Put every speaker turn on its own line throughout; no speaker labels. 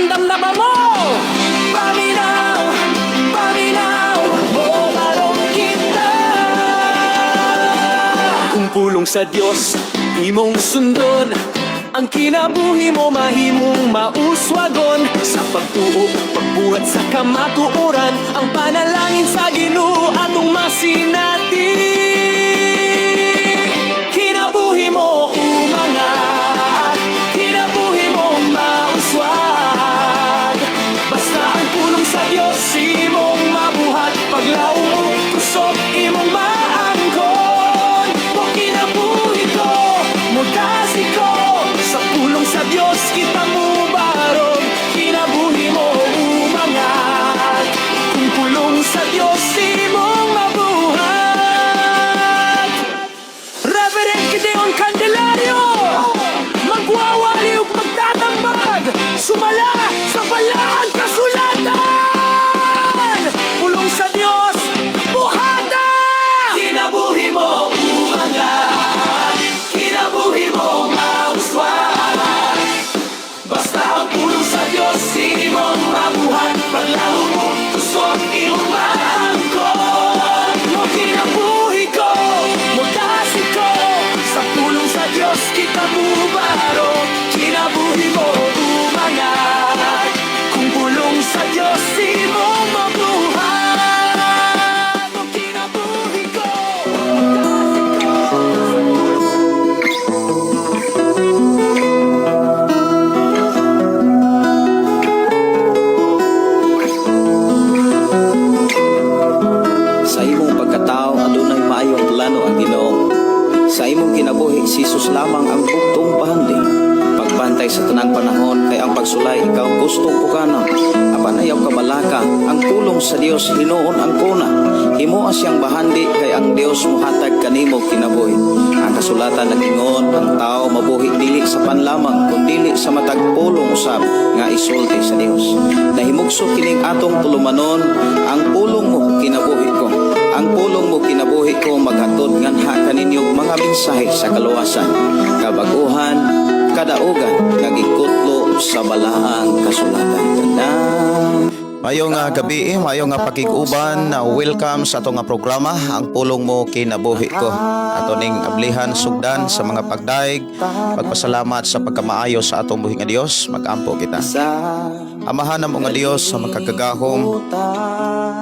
Andam na ba mo? Paminaw, paminaw, mobarog kita. Kung pulong sa Dios imong sundon, ang kinabuhi mo mahimong mauswagon. Sa pagtuo, pagbuhat sa kamatuoran, ang panalangin sa Ginoo atong masinati. Kinabuhi mo umangat, kinabuhi mo mauswag. Basta ang pulong sa Dios imong mabuhat, paglaom mo kusog imong maangkon. Mo kinabuhi ko, mudasig ko, sa pulong sa Dios kita mubarog. Kinabuhi mo umangat, kung pulong sa Dios imong mabuhat. Reverend Gideon Candelario, magwawali ug magtatambag, sumala sa balaang kasulatan. Pulong sa Dios, buhata! Kinabuhi mo umangat, kinabuhi mo mauswag. Basta ang pulong sa Diyos imong mabuhat, paglaom mo kusog imong maangkon. Mo kinabuhi ko, mudasig ko, sa pulong sa Diyos kita mubarog. Kinabuhi mo umangat, kung pulong sa Diyos imong mabuhat. Mo kinabuhi ko, mudasig ko.
Sa imong pagkatao adunay maayong plano ang Ginoo. Sa imong kinabuhi, si Jesus lamang ang bugtong bahandi. Pagbantay sa tanang panahon kay ang pagsulay ikaw gustong pukanon. Apan ayaw kabalaka, ang pulong sa Dios hinuon ang kuna. Himoa siyang bahandi kay ang Dios muhatag kanimo kinabuhi. Ang kasulatan nag-ingon, ang tao mabuhi dili sa pan lamang kundili sa matag pulong usab nga isulti sa Dios. Nahimugso kining atong tulumanon, ang pulong mo kinabuhi ko. Ang pulong mo kinabuhi ko maghatod nganha kaninyo mga mensahe sa kaluwasan, kabaguhan, kadaugan nga gikutlo sa balaang kasulatan. Tanang
Maayong nga gabi, maayong nga pakig-uban, welcome sa atong nga programa, Ang Pulong Mo Kinabuhi Ko. Ato ning ablihan sugdan sa mga pagdaig, pagpasalamat sa pagkamaayo sa atong buhi nga Dios, mag-ampo kita. Amahan namo nga Dios sa makagagahom,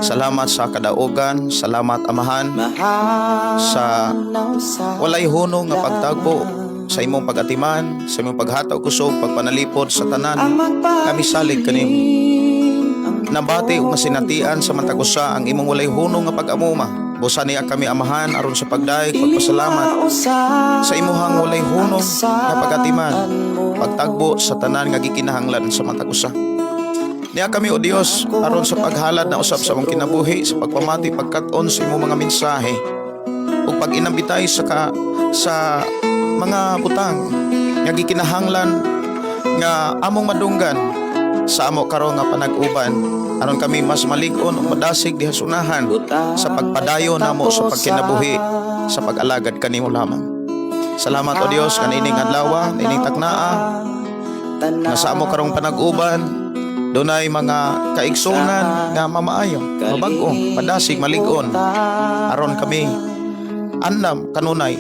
salamat sa kadaugan, salamat, Amahan, sa walay hunong nga pagtagbo sa imong pag-atiman, sa imong paghatag kusog, pagpanalipod sa tanan, kami salig kanimo. Nabati ug masinatian sa matag usa ang imong walay hunong nga pag-amuma. Busa niya kami, Amahan, aron sa pagdaig, pagpasalamat sa imuhang walay hunong nga pag-atiman, pagtagbo sa tanan nga gikinahanglan sa matag usa. Niya kami, O Dios, aron sa paghalad na usab sa among kinabuhi, sa pagpamati, pagkat-on sa imong mga mensahe ug pag-inambitay sa mga butang nga gikinahanglan nga among madunggan sa amo karon nga panag-uban aron kami mas malig-on ug madasig diha sa unahan sa pagpadayon namo sa pagkinabuhi sa pag-alagad kanimo lamang. Salamat, O Dios, kanining adlaw, nining taknaa nga sa amo karong panag-uban dunay mga kaigsunan nga mamaayo, mabag-o, madasig, malig-on aron kami andam kanunay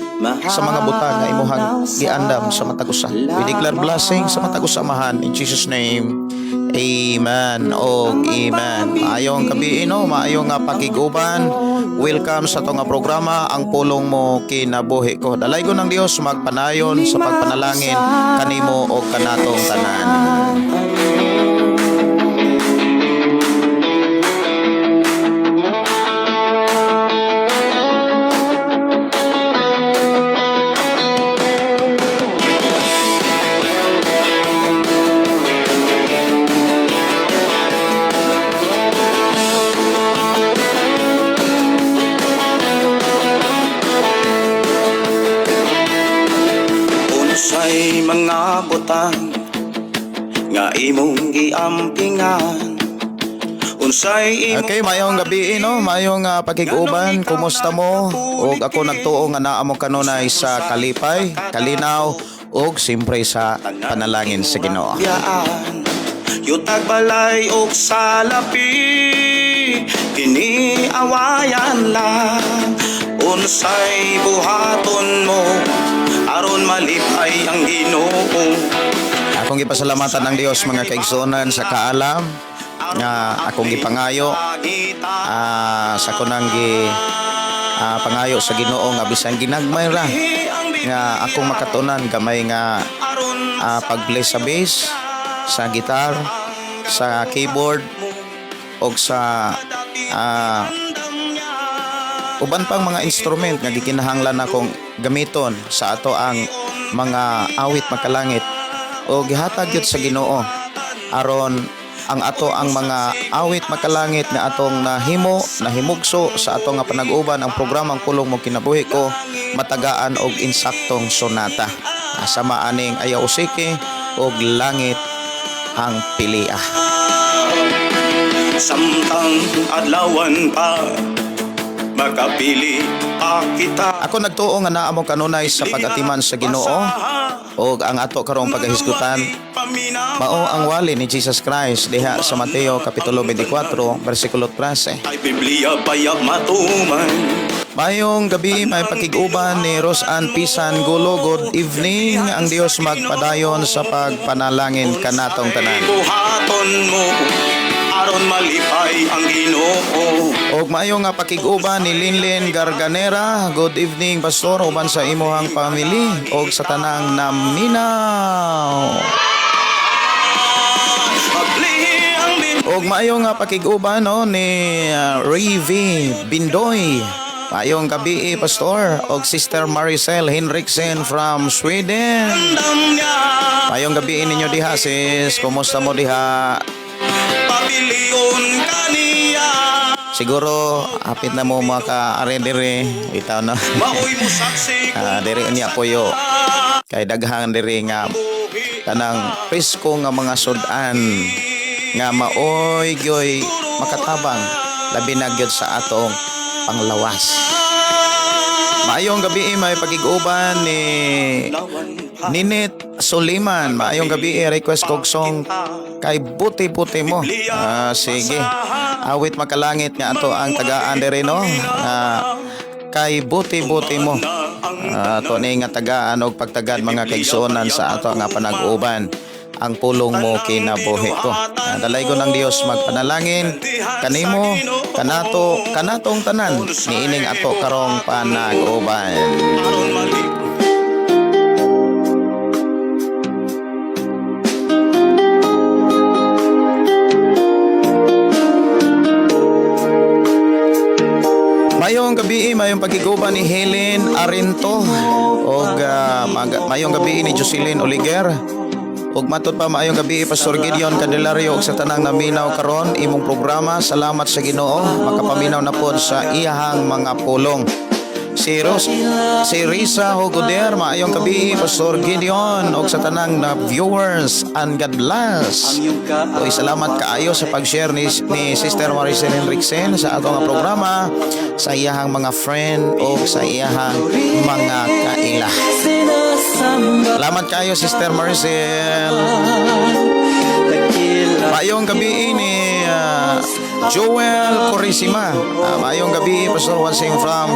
sa mga butang nga imuhang giandam sa matag usa. We declare blessing sa matag usa, Amahan, in Jesus' name. Amen og amen. Maayong gabi, no, maayong nga pakig-uban. Welcome sa atong nga programa, Ang Pulong Mo Kinabuhi Ko. Dalaygon ng Dios magpanayon sa pagpanalangin kanimo og kanatong tanan.
Unsay mga butang nga imong giampingan? Unsay imong
Okay, maayong gabi, no, maayong pakig-uban. Kumusta mo? Og ako nagtuo nga naa mo kanunay sa kalipay, kalinaw ug simpre sa panalangin sa Ginoo.
Biyaan.
Yutag balay og salapi, kini awayan lang. Unsay buhaton mo aron malipay ang Ginoo?
Akong gipasalamatan ang Dios, mga kaigsuonan, sa kaalam nga akong gipangayo, sa kunang gi pangayo sa Ginoo nga bisan ginagmay ra nga akong makatunan gamay nga pag-play sa bass, sa gitar, sa keyboard og sa uban pang mga instrument nga gikinahanglan akong gamiton sa ato ang mga awit makalangit, o gihatag gyud sa Ginoo aron ang ato ang mga awit makalangit nga atong nahimo, nahimugso sa atong nga panag-uban, ang programang Pulong Mo Kinabuhi Ko, matagaan og insaktong sonata. Sama aning Ayaw Usiki og Langit ang Pilia.
Samtang adlawan pa, makapili pa kita.
Ako nagtuo nga naa mo kanunay sa pag-atiman sa Ginoo, og ang ato karong pagahisgutan mao ang wali ni Jesus Christ diha sa Mateo kapitulo 24 bersikulo 13.
Ay Biblia bayag matuman.
Mayong gabi, may pakig-uban ni Rosan Pisan Gulo. Good evening. Ang Dios magpadayon sa pagpanalangin kanatong tanan.
Buhaton mo aron malipay ang Ginoo?
Og maayo nga pakig-uban ni Linlin Garganera. Good evening, Pastor, uban sa imuhang family og sa tanang naminaw.
Ablihi ang
Og maayo nga pakig-uban, no, ni Rivi Bindoy. Maayong gabi, Pastor, og Sister Maricel Henriksen from Sweden.
bindam niya.
Maayong gabi ninyo diha, sis. Kumusta mo diha?
Pabilion kaniya.
Siguro hapit na mo maka-are diri. Itaw, no.
Maoy mo saksi.
Diri niya puyo. Kay daghan diri nga kanang presko nga mga sudan nga maoy gyoy makatabang, labi na gyud sa atong panglawas. Maayong gabi, may pagig-uban ni Ninit Suliman. Maayong gabi, request kog song Kay Buti-Buti Mo. Sige. Awit makalangit nga ato ang tagaan diri, no. Kay Buti-Buti Mo. Ato ni nga tagaan og pagtagad, mga kaigsuonan, sa ato nga panag-uban, ang Pulong Mo Kinabuhi Ko. Dalaygon ng Dios magpanalangin kanimo, kanato, kanatong tanan niining ato karong panag-uban.
Aron malipay.
Mayong gabi, mayong pagkiguban ni Helen Arinto og mayong gabi ni Jocelyn Oliger. Ug matod pa, maayong gabi, Pastor Gideon Candelario, ug sa tanang naminaw karon imong programa. Salamat sa Ginoo, makapaminaw na pod sa iyahang mga pulong. Si Ros, si Risa Hugoder, maayong gabi, Pastor Gideon, ug sa tanang na viewers, and God bless. Uy, salamat kaayo sa pag-share ni Sister Maricel Henriksen sa atong nga programa sa iyahang mga friend o sa iyahang mga kaila. Salamat kayo, Sister Maricel. Maayong gabi ni Joel Corisima. Maayong gabi, Pastor Wansing from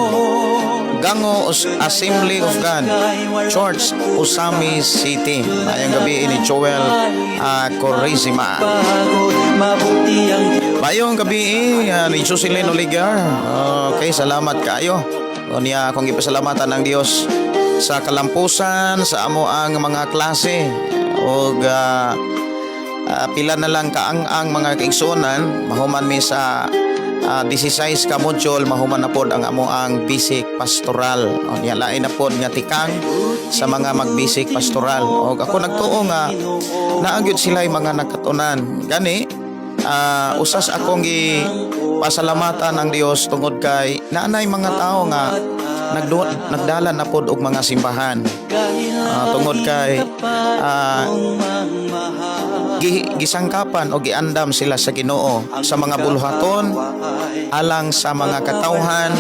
Gango Assembly of God Church, Ozamiz City. Maayong gabi ni Joel Corisima. Maayong gabi ni Jocelyn Oligar. Okay, salamat kayo. Unya akong gipasalamatan ang Dios sa kalampusan sa amo ang mga klase og pila na lang kaang-ang, mga kaigsuonan, mahuman mi sa 16 ka module, mahuman na pod ang amo ang basic pastoral. Unya lain na pod nga tikang sa mga mag-basic pastoral, og ako nagtuo nga naa gyud sila mga nakatunan. Gani usas akong gi pasalamatan ang Dios tungod kay naanay mga tao nga nagdala na pod og mga simbahan. Tungod kay gisangkapan o giandam sila sa Ginoo sa mga buluhaton alang sa mga katawhan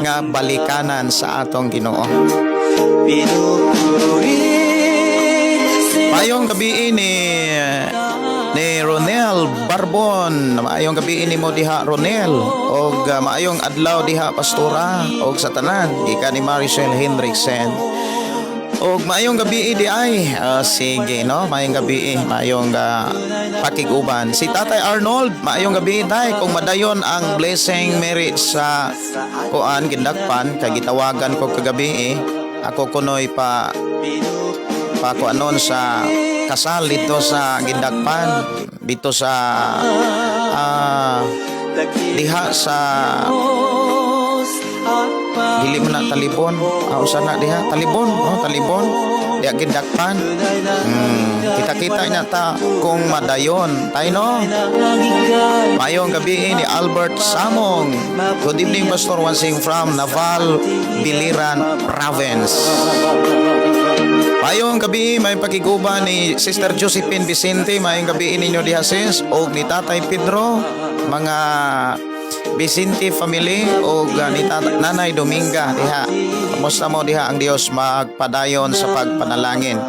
nga balikanan sa atong Ginoo. Mayong gabi ni Ni Ronel Barbon, maayong gabi nimo diha, Ronel, og maayong adlaw diha, pastora, og sa tanan, gikan ni Maricel Hendrickson. Og maayong gabi di ay. Ah, sige no, maayong gabi, maayong pakig-uban. Si Tatay Arnold, maayong gabi, tay. Kung madayon ang blessing marriage sa kuan Gindakpan, kay gitawagan ko kagabi eh. Ako kunoy pa pa kuanon sa kasal dito sa Gindakpan, dito sa diha sa dili mo na Talibon, usa na diha Talibon, oh, Talibon diha Gindakpan. Kita-kita na ta kung madayon tay no. Mayong gabi ni Albert Samong. Good evening, Pastor Wansing from Naval, Biliran Province. Mayong gabi, may pakiguban ni Sister Josephine Vicente, mayong gabi ninyo diha, sis, og ni Tatay Pedro, mga Vicente family, og ni Nanay Dominga diha. Kamusta mo diha? Ang Dios magpadayon sa pagpanalangin.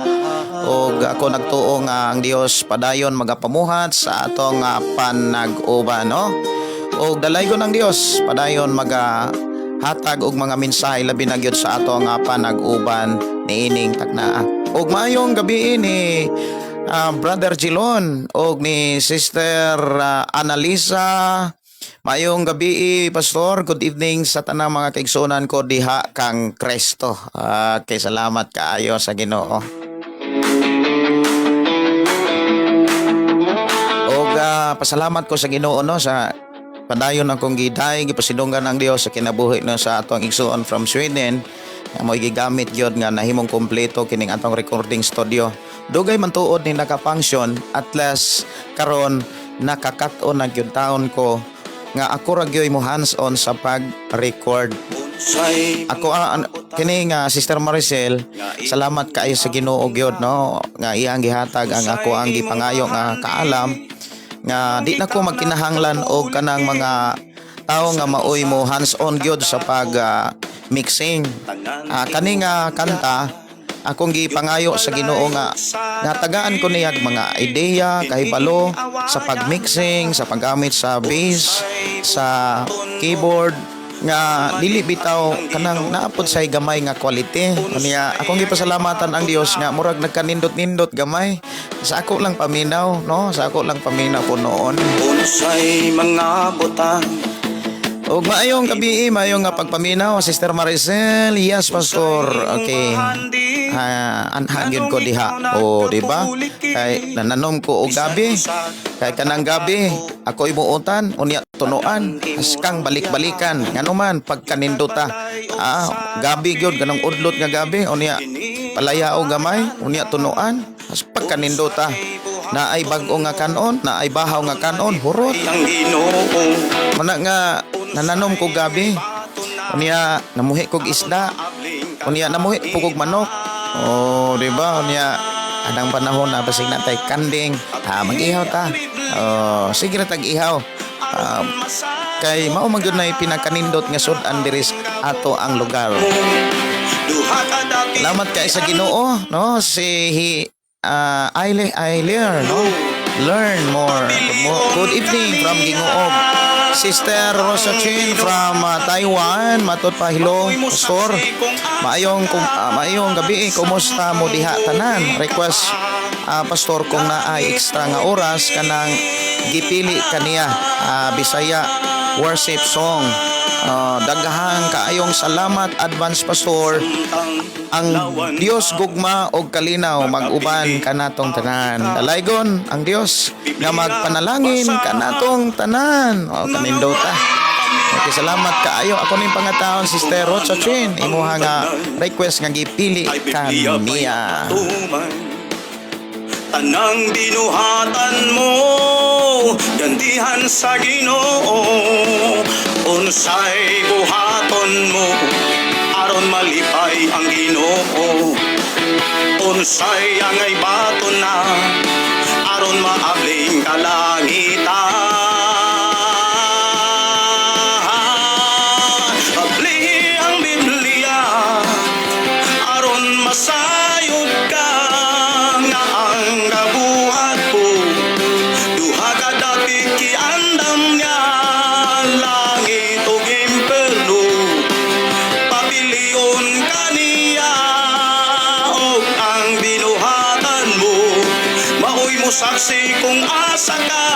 Og ako nagtuo nga ang Dios padayon magapamuhat sa atong panag-uban, no? Og dalaygon ang Dios padayon maga hatag og mga mensahe, labi na gyud sa ato nga panag-uban niining taknaa. Og maayong gabi ni Brother Gilon og ni Sister Annalisa. Maayong gabi, Pastor. Good evening sa tanang mga kaigsuonan ko diha kang Kristo. Okay, salamat kaayo sa Ginoo. Og pasalamat ko sa Ginoo no sa padayon akong giday gipasidunggan ang Dios sa kinabuhi no sa atong igsuon from Sweden nga mo'y gigamit gyud nga nahimong kompleto kining atong recording studio. Dugay man tuod ni naka-function, at least karon nakakat-on na gyud taon ko nga ako ra gyud mo hands-on sa pag-record. Ako kini nga Sister Maricel, salamat kaayo sa Ginoo gyud no nga iyang gihatag ang ako ang gipangayo nga kaalam nga di na ko magkinahanglan og kanang mga tao nga maoy mo hands-on gyud sa pag mixing. Kani nga kanta, akong gipangayo sa Ginoo nga natagaan ko niya mga ideya, kahibalo sa pag-mixing, sa paggamit sa bass, sa keyboard, nga dili bitaw kanang naapod say gamay nga quality. Unya akong gipasalamatan ang Dios nga murag nagkanindot-nindot gamay sa ako lang paminaw no, sa ako lang paminaw po noon.
Unsay mga butang
Ug maayong gabi, maayong nga pagpaminaw, Sister Maricel. Yes, Pastor. Okay. Anha gyud ko diha. O, di ba? Kay nananom ko og gabi. Kay kanang gabi, ako imuutan, unya tunuan, askang balik-balikan. Ngano man pagkanindota. Gabi gyud, kanang udlot nga gabi, unya palaya og gamay, unya tunuan, as pagkanindota. Naay bag-o nga kanon, naay bahaw nga kanon, hurot.
Ang Ginoo.
Mana nga nananom ko gabi. Unya namuhi kog isda. Unya namuhi po kog manok. Oh, di ba? Unya anang panahon na basig na tay kanding. Mag-ihaw ta. Oh, sige ra tag ihaw. Kay mao man gyud nay pinakanindot nga sud-an diri sa ato ang lugar.
Duha ka dapit.
Salamat kay sa Ginoo, no? Si Aile Ailer, no? Learn more. Good evening from Gingoog. Sister Rosa Chin from Taiwan, matod pa, hello, Pastor. Maayong gabi, kumusta mo diha tanan? Request, Pastor, kung naay extra nga oras kanang gipili kaniya Bisaya worship song. Daghang kaayong salamat advance, Pastor. Ang Dios gugma og kalinaw mag-uban kanatong tanan. Dalaygon ang Dios nga magpanalangin kanatong tanan. O kanindota. Okay, salamat kaayo. Ako ning pangataon, Sister Rocha Chin. Imuha nga request nga gipili
Ay Biblia
kaniya.
Patuman tanang binuhatan mo, gantihan sa Ginoo. Unsay buhaton mo aron malipay ang Ginoo? Unsay angay baton na aron maabling kalangitan? Ablihi ang Biblia aron masayod ka nga ang kabuhat ko
Ako'y musaksi kung asa ka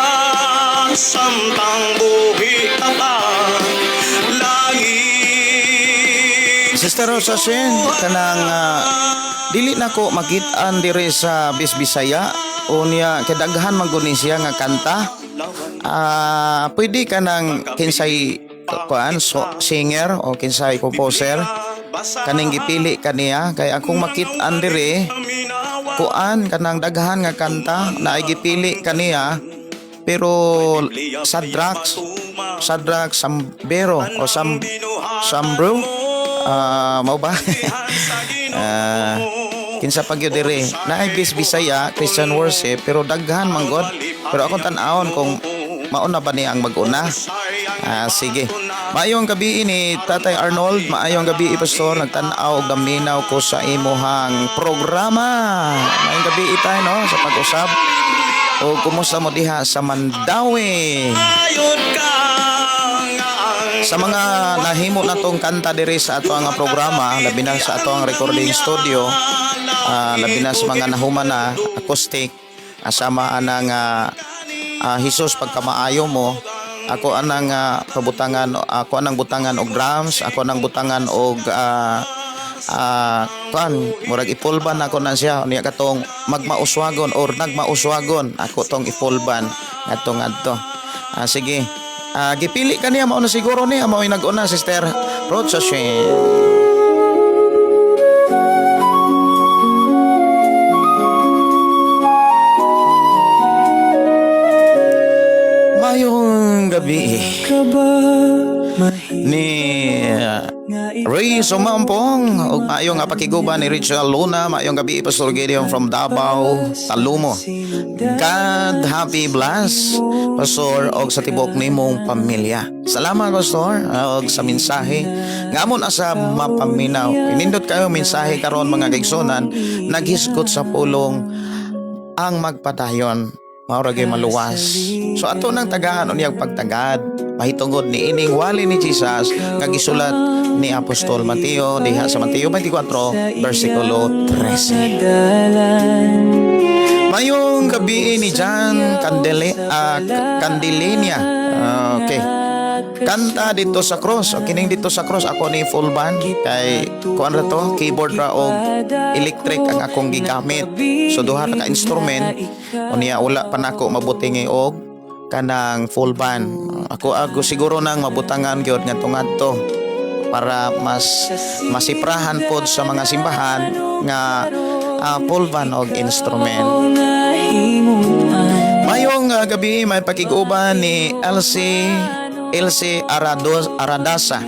samtang buhi ka pa. Langit.
Sister Rosasin, kanang dili na ko makit-an diri sa Bisbisaya unya kay daghan man gud ni siya nga kanta. Pwede ka nang kinsay kuan so, singer o kinsay composer kaning gipili kaniya kay akong makit-an diri kuan kanang daghan nga kanta na ay gipili kaniya, pero Sadrach Sambero o Sambro, mao ba? Kinsa pa gyud diri naay Bisaya Christian worship, pero daghan man gud, pero akong tan-awon kung mauna ba niya ang mag-una. Sige. Maayong gabi ni Tatay Arnold, maayong gabi, Pastor, nagtan-aw og naminaw ko sa imuhang programa. Maayong gabi itay no sa pag-usab. O kumusta mo diha sa Mandaue?
Ayod ka nga ang
Sa mga nahimo na tong kanta diri sa ato ang programa, labi na sa ato ang recording studio, labi na sa mga nahuman na acoustic, asama anang Jesus Pagkamaayo Mo, ako anang pabutangan, ako anang butangan og drums, ako anang butangan og kuan, murag i-full band ako na siya niya katong Magmauswagon or Nagmauswagon, ako tong i-full band ngadto ngadto. Sige. Gipili ka niya, mao na siguro niya mao nag-una, Sister Rochashin. Mayong gabi ni Ray Sumampong ug maayong nga pakiguban ni Richard Luna. Maayong gabi, Pastor Gideon from Davao, Talumo. God happy bless, Pastor, og sa tibok nimong pamilya. Salamat, Pastor, og sa mensahe nga amon asa mapaminaw. Inindot kayo mensahe karon, mga kaigsunan, naghisgot sa pulong ang magpadayon mao ra gyud maluwas. So ato nang tagaan unyag pagtagad mahitungod ni ining wali ni Jesus nga gisulat ni Apostol Mateo diha sa Mateo 24 versikulo 13. Mayong gabi ni John Candelenia. Okay. Kanta Dito sa Cross. O kining Dito sa Cross ako ni full band kay kuan ra to, keyboard ra og electric ang akong gigamit. So duha ra ka instrument. Unya wala pa nako mabutingi og kanang full band. Ako ako siguro nang mabutangan gyud ngadto ngadto para mas masiprahan pod sa mga simbahan nga full band og instrument. Mayong gabi, may pakiguban ni Elsie Elsie Aradasa.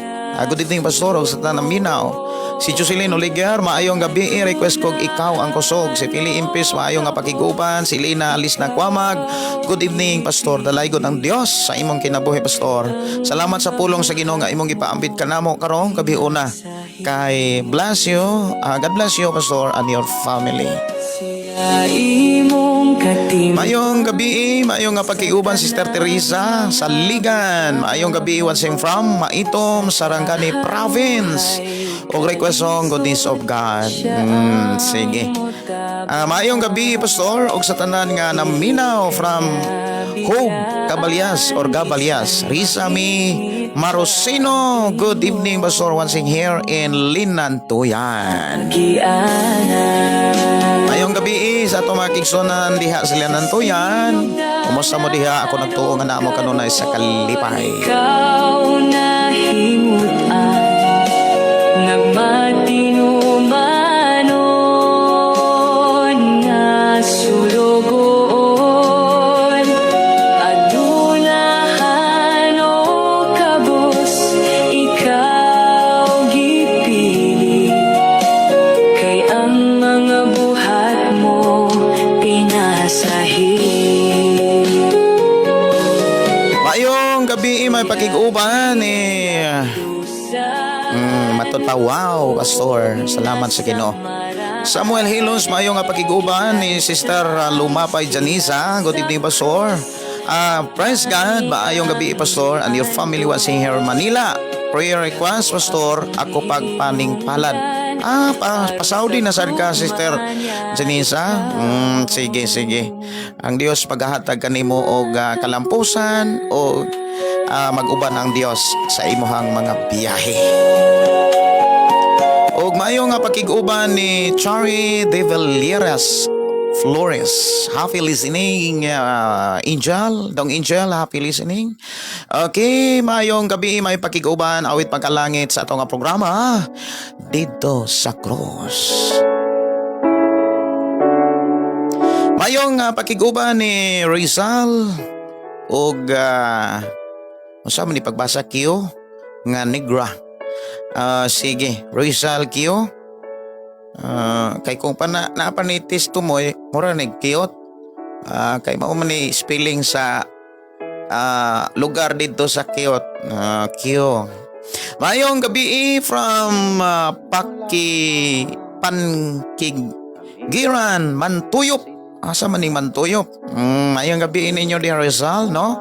Good evening, Pastor, ug sa tanang minaw. Si Jocelyn Oliger, maayong gabi, request kog Ikaw ang Kusog. Si Pili Impis, maayong nga pakiguban. Si Lina Alis na Kwamag. Good evening, Pastor. Dalaygon ang Dios sa imong kinabuhi, Pastor. Salamat sa pulong sa Ginoo nga imong gipaambit kanamo karong gabi una. Kay bless you, God bless you, Pastor, and your family. Mayong gabi, maayong nga pagkiuban, Sister Teresa sa Ligan. Maayong gabi, watching from Maitom, Sarangani Province. Og request song, Goodness of God. Sige. Maayong gabi, Pastor, og sa tanan nga naminaw from Hope Cabalyas or Gabalyas. Risa Mi Marosino. Good evening, Pastor, watching here in Linantuyan. Mayong gabi sa ato mga kigsunan diha sa Linantuyan. Kumusta mo diha? Ako nagtuo nga naa mo kanunay sa kalipay.
Ikaw nahimutan nagmatinumanon nga sulugoon adunahan o kabus ikaw gipili kay ang mga buhat mo pinasahi.
Mayong gabi, may pakiguban ni matod pa, wow, Pastor. Salamat sa Ginoo. Samuel Hilos, maayong nga pakiguban ni Sister Lumapay Janisa. Good evening, Pastor. Praise God, maayong gabi, Pastor, and your family watching here in Manila. Prayer request, Pastor, ako pagpaningpalad. Ah, pa Saudi na sad ka, Sister Janisa. Sige, sige. Ang Dios paghahatag kanimo og kalampusan o mag-uban ang Dios sa imuhang mga biyahe. Og maayo nga pakig-uban ni Chari de Villeras Flores. Happy listening, Angel. Dong Angel, happy listening. Okay, maayong gabi, may pakig-uban, awit pagkalangit sa atong nga programa dito sa Cross. Mayong pakig-uban ni Rizal og unsa man ni pagbasa, Kyo nga Negra. Sige, Rizal Kyo. Kay kung pa na naapanitis tumoy, mura ni Kiyot. Kay mao man ni spelling sa lugar dito sa Kiyot. Kyo. Mayong gabi from Paki Pankig Giran Mantuyop. Asa man ning Mantuyop? Mayong gabi ninyo di Rizal, no?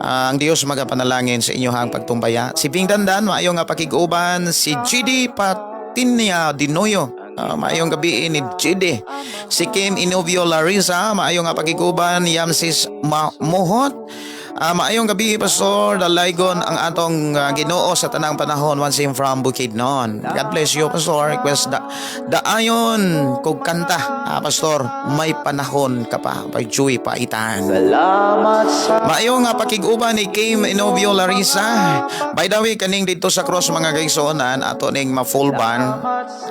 Ang Dios magapanalangin sa inyohang pagtumbaya. Si Bing Dandan, maayo nga pakig-uban. Si GD Patinia Dinoyo. Maayong gabi ni GD. Si Kim Inovio Larissa, maayo nga pakig-uban. Yamsis Mohot. Maayong gabi, Pastor. Dalaygon ang atong Ginoo sa tanang panahon. One same from Bukidnon. God bless you, Pastor. Request da daayon kog kanta. Pastor, may panahon ka pa. By Joey Paitan.
Salamat sa
Maayo nga pakig-uban ni Kim Inovio Larissa. By the way, kaning dito sa cross, mga kaigsuonan, ato ning ma-full band.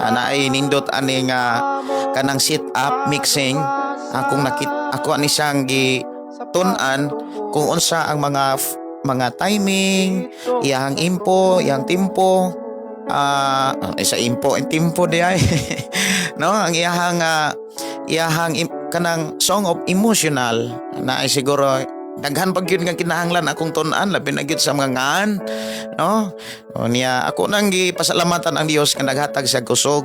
Naay nindot aning kanang sit up mixing. Akong nakit ako ani siyang gi tun-an kung unsa ang mga timing, iyang impo, iyang tempo, sa impo and tempo di ay, no, ang iyahang kanang song of emotional na ay siguro daghan pag yun nga kinahanglan akong tun-an, labi na gyud sa mga ngaan, no? O niya, ako nang gipasalamatan ang Dios nga naghatag siya kusog.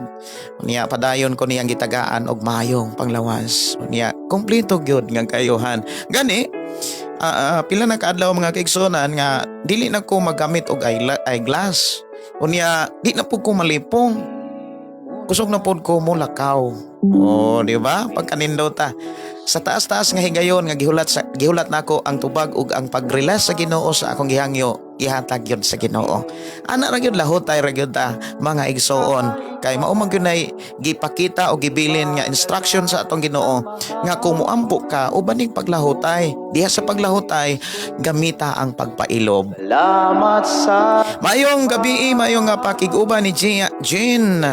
O niya, padayon ko niyang gitagaan og maayong panglawas. O niya, kompleto gyud nga kayuhan gani. Pila na kaadlaw, mga kaigsuonan, nga dili na ko magamit og eyeglass. Unya di na pud ko malipong, kusog na pud ko molakaw. Oh, di ba? Pagkanindota. Sa taas-taas nga higayon nga gihulat nako ang tubag ug ang pag-relax sa Ginoo sa akong gihangyo, gihatag gyud sa Ginoo. Ana ra gyud, lahotay ra gyud ta, mga igsoon, kay mao man gyud nay gipakita o gibilin nga instruction sa atong Ginoo nga kung moampo ka, uban ning paglahutay. Diha sa paglahutay, gamita ang pagpailob.
Salamat sa
Mayong gabi, mayong nga pakig-uban ni Jean.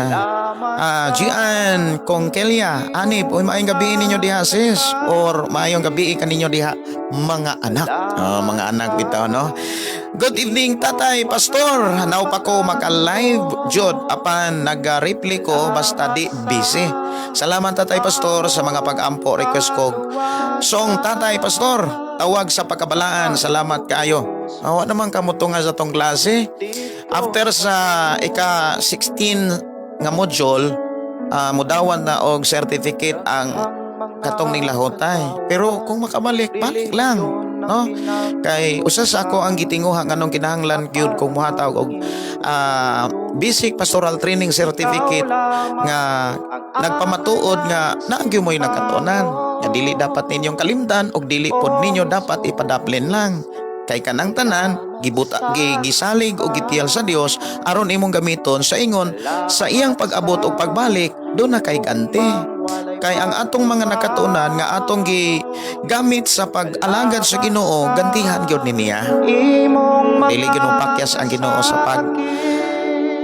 Gian Conkelia. Anip, uy, maayong gabi ninyo diha, sis. Or maayong gabi kaninyo diha, mga anak. Oh, mga anak bitaw, no? Good evening, Tatay Pastor. Hanaw pa ko maka-live jud apan nag-reply ko basta di busy. Salamat, Tatay Pastor, sa mga pag-ampo. Request ko song, Tatay Pastor. Tawag sa pagkabalaan. Salamat kaayo. Awa naman kamutunga sa tong klase. After sa ika 16 nga module, mudawan na og certificate ang katong ning lahotay. Pero kung makabalik, balik lang, no? Kay usa sa ako ang gitinguha nganong kinahanglan gyud kung mohatag og basic pastoral training certificate nga nagpamatuod nga naa gyud mo'y nakatunan nga dili dapat ninyong kalimtan og dili pod ninyo dapat ipadaplin lang, kay kanang tanan gibuta gisalig o gitiyal sa Dios aron imong gamiton sa ingon sa iyang pag-abot o pagbalik do na kay ganti. Kay ang atong mga nakatunan nga atong gigamit sa pag-alagad sa Ginoo, gantihan gyud ni niya.
Imong
Dili gyud pakyas ang Ginoo sa pag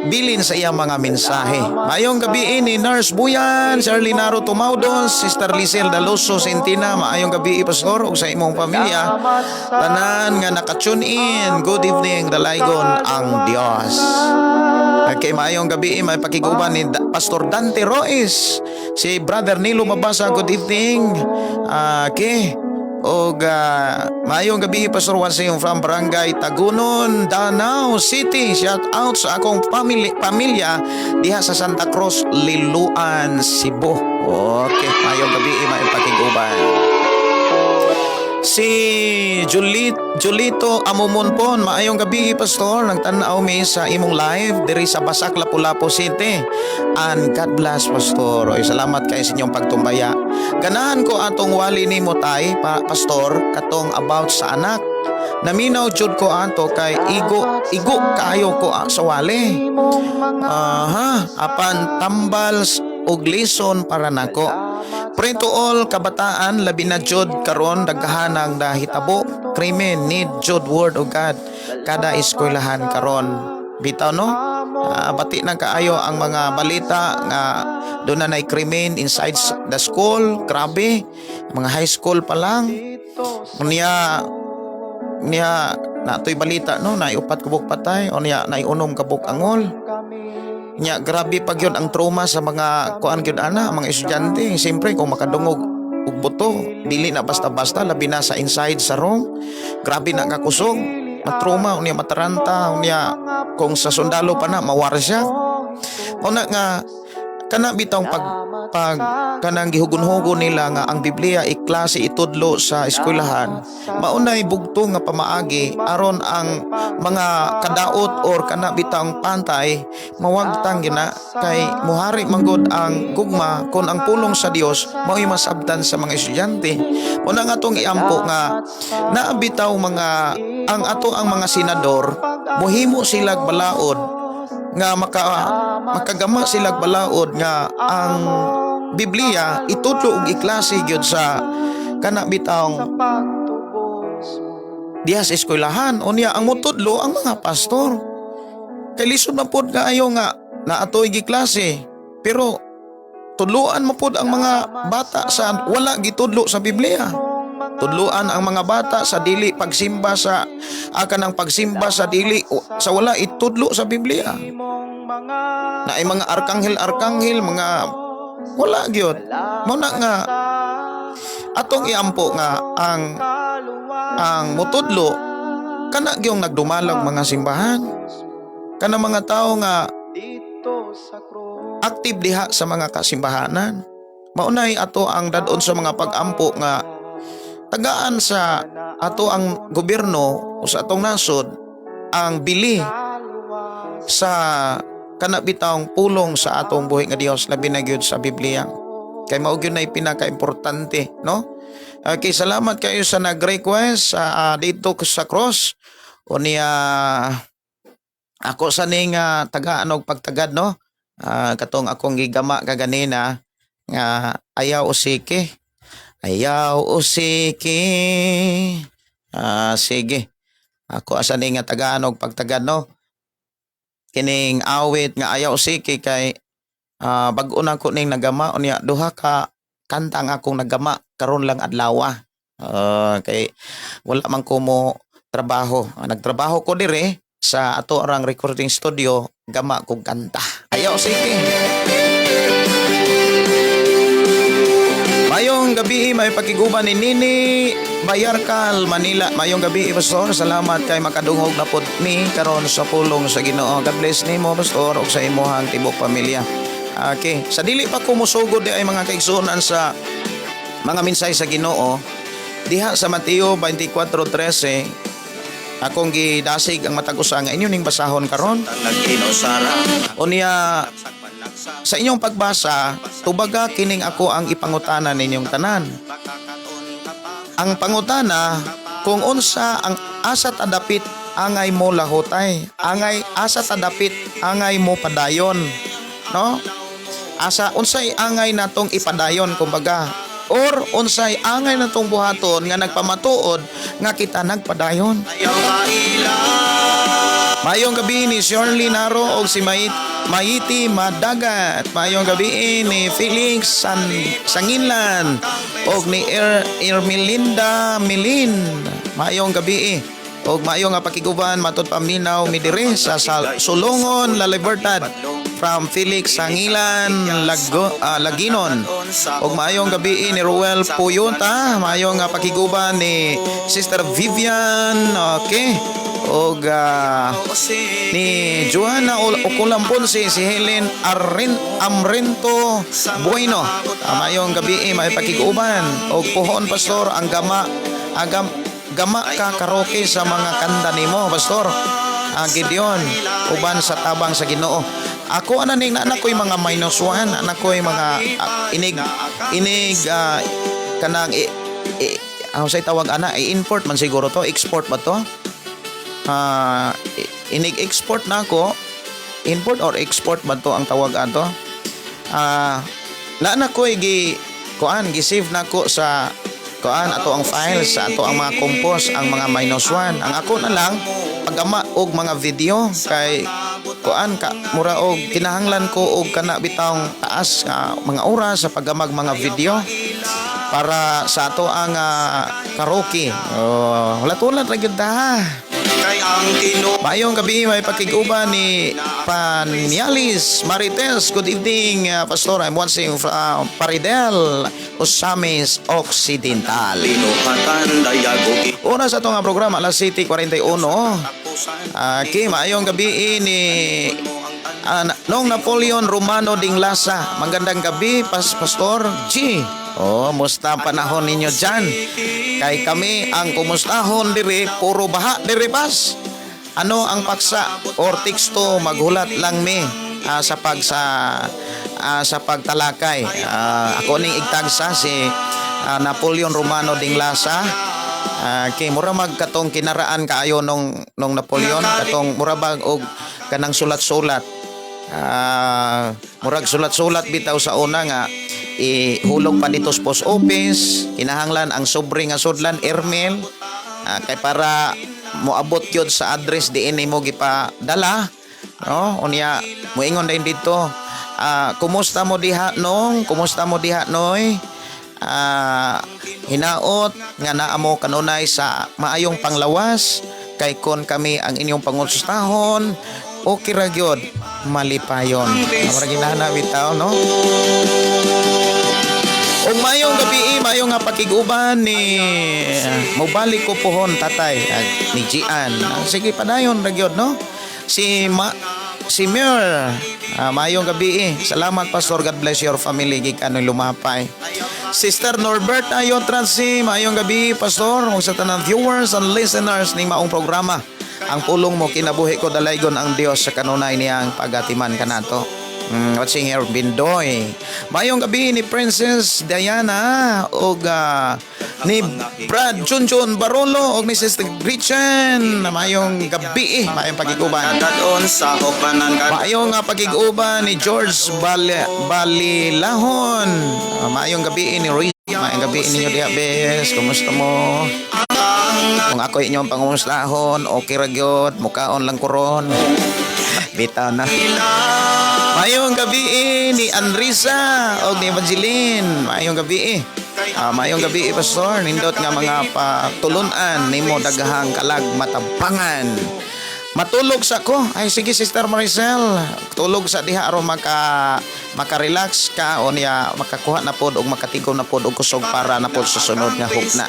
bilin sa iyang mga mensahe. Mayong gabi ni Nurse Buyan, Sir Linaro Tumaudos, Sister Lizel Daluso Sentina, maayong gabi, Pastor, ug sa imong pamilya. Tanan nga naka-tune in, good evening, dalaygon ang Dios. Okay, maayong gabi, may pakiguban ni Pastor Dante Rois. Si Brother Nilo Mabasa, good evening. Okay. Og maayong gabi, Pastor Wansing from Barangay Tagunon, Danao City. Shout out sa akong family, pamilya diha sa Santa Cruz, Liloan, Cebu. Okay, maayong gabi, may pakiguban. Si Julit, Julito Amumonpon, maayong gabi, Pastor. Nagtan-aw mi sa imong live diri sa Basak, Lapu-Lapu City. And God bless, Pastor. Oy, salamat kay sa inyong pagtumbaya. Ganahan ko atong wali nimo tay, Pastor, katong about sa anak. Naminaw jud ko ato kay igo igo kaayo ko sa wali. Aha, apan tambal og lison para nako. Pray to all kabataan, labi na jud karon daghan ang nahitabo krimen, need jud word of God kada eskwelahan karon. Bitaw, no? Bati na kaayo ang mga balita nga doon na nay krimen inside the school, grabe. Mga high school pa lang. Niya niya natoy balita, no, naay 4 kabuk patay o niya naay 6 kabuk angol. Nya grabe pag yun ang trauma sa mga kuan gyud ana, mga estudyante. Siyempre kung makadungog og buto, dili na basta-basta, labi na sa inside sa room. Grabe na kakusog. Matrauma unya mataranta unya kung sa sundalo pa na mawar siya. Mao na nga kana bitawng pag pag kanang gihugon-hugon nila nga ang Biblia iklase, itudlo sa eskwelahan, maunay bugto nga pamaagi aron ang mga kadaot or kana bitawng pantay mawagtang gina, kay muhari manggod ang gugma kon ang pulong sa Dios mao'y masabtan sa mga estudyante. Mao na nga atong iampo nga naa bitaw mga ang ato ang mga senador mohimo silag balaod nga makagama silag balaod nga ang Biblia itudlo og iklase gyud sa kana bitawng diha sa eskwelahan. Unya ang mutudlo ang mga pastor, kay lisod na pod kaayo nga naatoy giklase pero tudluan mo pod ang mga bata sa wala gitudlo sa Biblia, tudluan ang mga bata sa dili pagsimba sa akan ang pagsimba sa dili sa wala itudlo sa Biblia, na ay mga arkanghel arkanghel, mga wala gyud. Mao na nga atong iampo nga ang mutudlo kana gyung nagdumalag mga simbahan, kana mga tao nga active diha sa mga kasimbahanan. Maunay ato ang dadon sa mga pag-ampo nga tagaan sa ato ang gobyerno o sa atong nasod ang bili sa kana bitawng pulong sa atong buhi nga Dios, labi na gyud sa Biblia, kay mao gyud nay pinaka-importante, no? Okay, salamat kayo sa nag-request sa dito sa cross. Unya ako sa ning tagaan og pagtagad, no, katong akong gigama kaganina nga "Ayaw Usiki". Ayaw usiki. Sige, ako asa ni nga tagaan og pagtagad, no, kining awit nga "Ayaw Usiki", kay bag-o na ko ning nagama. Unya duha ka kanta ang akong nagama karon lang adlaw. Kay wala man ko mo trabaho. Nagtrabaho ko dire sa ato orang recording studio, gama kog kanta "Ayaw Usiki". Mayong gabi, may pakiguban ni Nini Bayarkal, Manila. Mayong gabi, Pastor. Salamat kay makadungog na pod mi karon sa pulong sa Ginoo. God bless nimo, Pastor, ug sa imuhang tibok pamilya. Okay, sa dili pa ko musugod di ay, mga kaigsuonan, sa mga minsay sa Ginoo, diha sa Mateo 24:13 akong gidasig ang matag usa nga inyo ning basahon karon. Unya sa inyong pagbasa, tubaga kining ako ang ipangutana ninyong tanan. Ang pangutana kung unsa ang asa ta dapit angay mo lahutay, angay asa ta dapit angay mo padayon, no? Asa unsay angay natong ipadayon kumbaga, or unsay angay natong buhaton nga nagpamatuod nga kita nagpadayon. Mayong gabi ni Shirley Naro og si Maiti Madagat. Mayong gabi ni Felix Sanginlan og ni Ermelinda Milin. Mayong gabi og maayong nga pakiguban, matod paminaw mi diri sa Sulongon, La Libertad, from Felix Sangilan Laginon. Og maayong gabi ni Ruel Puyunta, maayong nga pakiguban ni Sister Vivian, okay. Og ni Joanna Okulam Ponce, si Helen Arin Amrento Bueno. Maayong gabi, may pakiguban. Og puhon, Pastor, ang gama. Agam gama ka karaoke sa mga kanta nimo, Pastor. Gideon, uban sa tabang sa Ginoo. Ako ana ning anak ko'y mga -1, anak ko'y mga inig inig kanang say tawag ana, i-import man siguro to, export ba to? Inig export na ako, import or export ba to ang tawag ato? Na na ko gi kuan, gi-save na ko sa kuan ato ang files sa ato ang mga compose ang mga -1. Ang ako na lang pagama og mga video kay kuan ka mura og kinahanglan ko og kana bitawng taas nga mga oras sa paggamag mga video para sa ato ang karaoke. Oh, hulat-hulat ra gyud ta.
Kay ang tinuod
Maayong gabi, may pakig-uban ni Panialis Marites. Good evening, Pastor. I'm watching from Paridel, Ozamis Occidental.
Binuhatan dayag og
Oras ato nga programa, alas 7:41. Okay, maayong gabi ni Nong Napoleon Romano Dinglasa. Magandang gabi, Pastor G. Oh, musta ang panahon ninyo dyan? Kay kami ang kumustahon diri, puro baha diri, pas. Ano ang paksa or teksto, maghulat lang mi sa pagtalakay. Ako ning igtagsa si Napoleon Romano Dinglasa. Kay mura mag katong kinaraan kaayo nung Napoleon, katong mura bag og kanang sulat-sulat. Murag sulat-sulat bitaw sa una nga ihulog pa dito sa post office, kinahanglan ang sobre nga sudlan airmail, kay para moabot yun sa address diin nimo gipadala, no? Unya moingon din dito, "Kumusta mo diha nong, kumusta mo diha noy? Hinaot nga naa mo kanunay sa maayong panglawas, kay kon kami ang inyong pangustahon, okay ra gyud, malipayon." Mura ginana bitaw, no? Ug maayong gabi, maayong nga pakig-uban ni "Mobalik ko pohon tatay," ni Gian. Sige, padayon ra gyud, no? Si Mir, maayong gabi. Salamat, Pastor, God bless your family gikan Lumapay. Sister Norbert Ayon Transi, maayong gabi, Pastor, ug sa tanang viewers and listeners ning maong programa. Ang Pulong Mo Kinabuhi Ko, dalaygon ang Dios sa kanunay niyang pagatiman kanato. Watching here, Bindoy. Maayong gabi ni Princess Diana ug ni Brad Junjun Barolo ug ni Sister Gretchen. Maayong gabi, maayong pagiguban.
Kadadon sa upanan kad
Maayong pagig-uban ni George Balilahon. Maayong gabi ni Riz. Maayong gabi ninyo diha, bes. Kumusta mo? Kung ako inyong pangumustahon, okay ra gyud, mukaon lang koron. Bitaw na. Maayong gabi ni Andrisa og ni Evangeline. Maayong gabi. Maayong gabi, Pastor. Nindot nga mga patulunan nimo, daghang kalag matabangan. Matulog sa ko. Ay sige, Sister Maricel. Tulog sa diha aron maka-relax ka o niya makakuha na pod og makatigom na pod og kusog para na pod sa sunod nga hugna.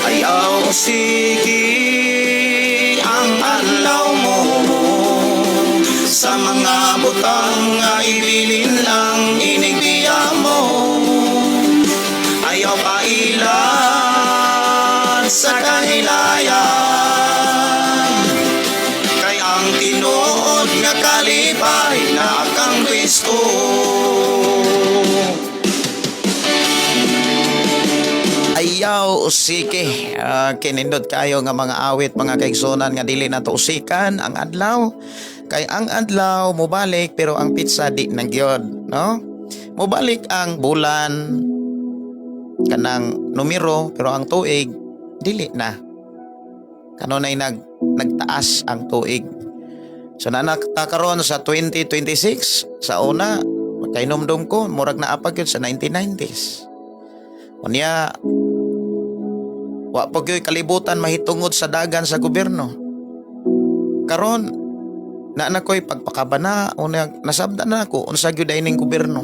Ayaw sige ang adlaw mo sa mga butang nga ibilin lang inigbiya mo. Ayaw pailan sa kahilayan kay ang tinuod nga kalipay na kang Kristo.
Ayaw usiki. Kinindot kayo nga mga awit, mga kaigsunan, nga dili na to usikan ang adlaw. Kay ang adlaw mobalik pero ang petsa di na gyud, no? Mobalik ang bulan, kanang numero, pero ang tuig dili na. Kanunay nagtaas ang tuig. So nanakta karon sa 2026, sa una kainomdom ko murag naa pa gyud sa 1990s. Unya wa pa gyud kalibutan mahitungod sa dagan sa gobyerno. Karon na ko'y pagpakabana, unya nasabdan na ako unsa gyud ay ning gobyerno.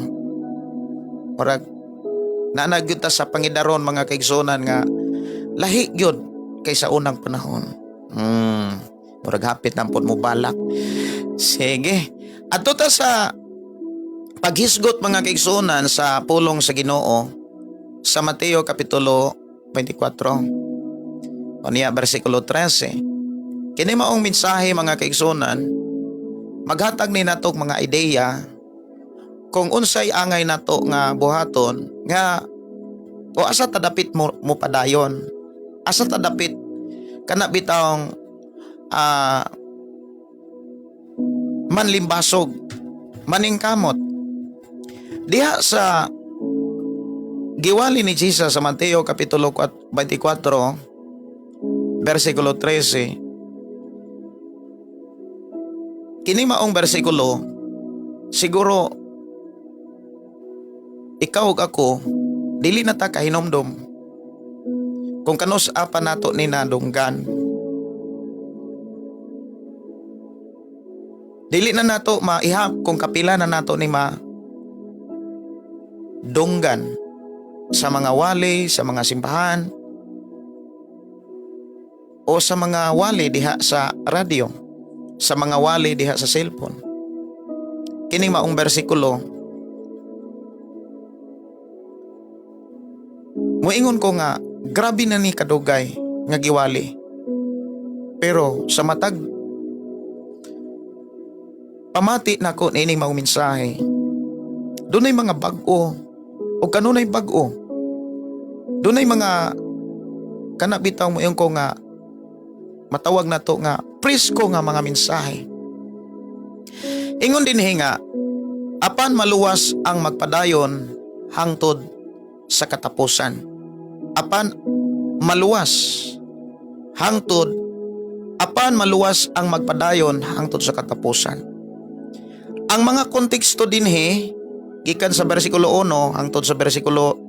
Murag naa na gyud ta sa pangidaron, mga kaigsunan, nga Lahi gyud kaysa unang panahon. Murag hapit na pod mo balak. Sige. Adto ta sa paghisgot, mga kaigsuonan, sa pulong sa Ginoo sa Mateo kapitulo 24. O niya bersikulo 13. Kini maong mensahe, mga kaigsuonan, maghatag ni nato og mga ideya kung unsay angay nato nga buhaton nga o asa ta dapit mo padayon, asa ta dapit kana bitawng manlimbasog, maningkamot diha sa giwali ni Jesus sa Mateo kapitulo 24 bersikulo 13. Kini maong bersikulo, siguro ikaw ug ako dili na ta kahinomdom kung kanus apa nato ni nadunggan. Dili na nato maihap kung kapila na nato ni ma dunggan sa mga wali, sa mga simbahan, o sa mga wali diha sa radyo, sa mga wali diha sa cellphone. Kini maong bersikulo, muingon ko nga grabe na ni kadugay nga giwali. Pero sa matag pamati nako niining maong mensahe, dunay mga bag-o o kanunay bag-o. Dunay mga kana bitaw mo ko nga matawag nato nga presko nga mga mensahe. Ingon dinhi nga apan maluwas ang magpadayon hangtod sa katapusan. Apan maluwas ang magpadayon hangtod sa katapusan. Ang mga konteksto dinhi gikan sa bersikulo 1 hangtod sa bersikulo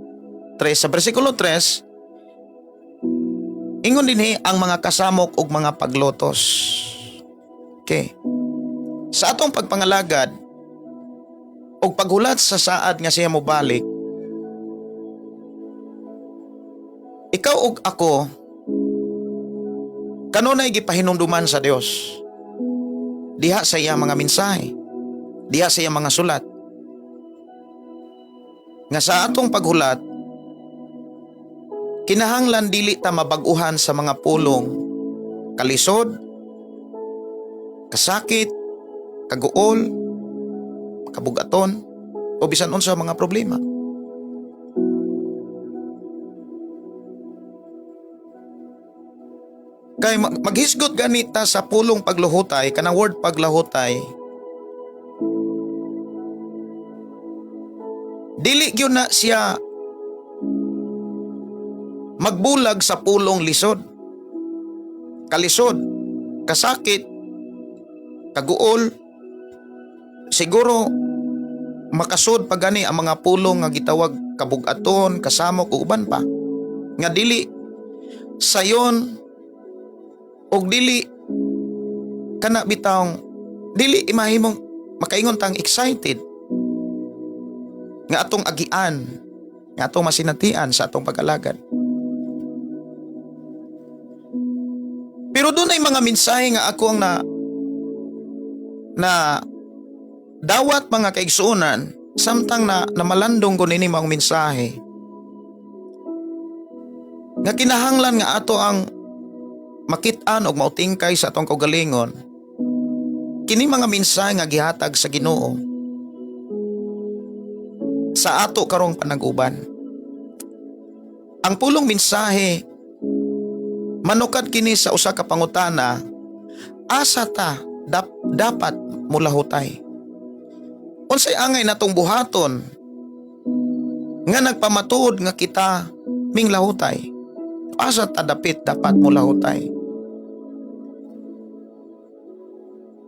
3. Sa bersikulo 3, ingon dinhi ang mga kasamok ug mga paglotos. Okay. Sa atong pagpangalagad ug paghulat sa saad nga siya mobalik, ikaw ug ako kanunay gipahinumduman sa Dios diha sa iya mga mensahe, diha sa iya mga sulat, nga sa atong paghulat kinahanglan dili ta mabag-uhan sa mga pulong kalisod, kasakit, kaguol, kabugaton o bisan unsa mga problema. Kay maghisgot ganita sa pulong pagluhutay, kanang word paglahutay, dili gyud na siya magbulag sa pulong lisod, kalisod, kasakit, kaguol. Siguro makasud pa gani ang mga pulong nga gitawag kabugaton, kasamok ug uban pa nga dili sayon og dili kana bitawng dili imahimong makaingon tang excited nga atong agian, nga atong masinatian sa atong pag-alagad. Pero dunay mga mensahe nga ako ang na na dawat, mga kaigsuonan, samtang na namalandong ko nini maong mensahe nga kinahanglan nga ato ang makit-an og mautingkay sa atong kaugalingon, kini mga mensahe nga gihatag sa Ginoo sa ato karong panag-uban. Ang pulong mensahe manukad kini sa usa ka pangutana: asa ta dapat mulahutay? Unsay angay natong buhaton nga nagpamatuod nga kita minglahutay? Asa ta dapit dapat mulahutay?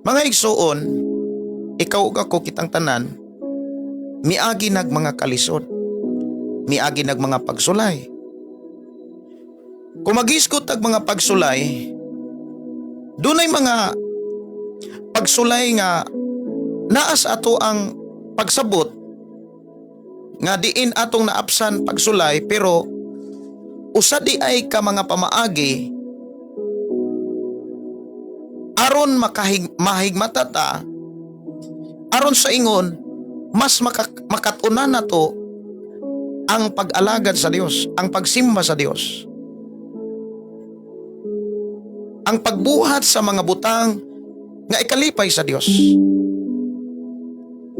Mga igsuon, ikaw ug ako, kitang tanan, miagi nag mga kalisod, miagi nag mga pagsulay. Kung maghisgot tag mga pagsulay, dunay mga pagsulay nga naa sa ato ang pagsabot nga diin atong naapsan pagsulay, pero Usa diay ka mga pamaagi aron mahigmata ta, aron sa ingon mas makatunan nato ang pag-alagad sa Dios, ang pagsimba sa Dios, ang pagbuhat sa mga butang nga ikalipay sa Dios.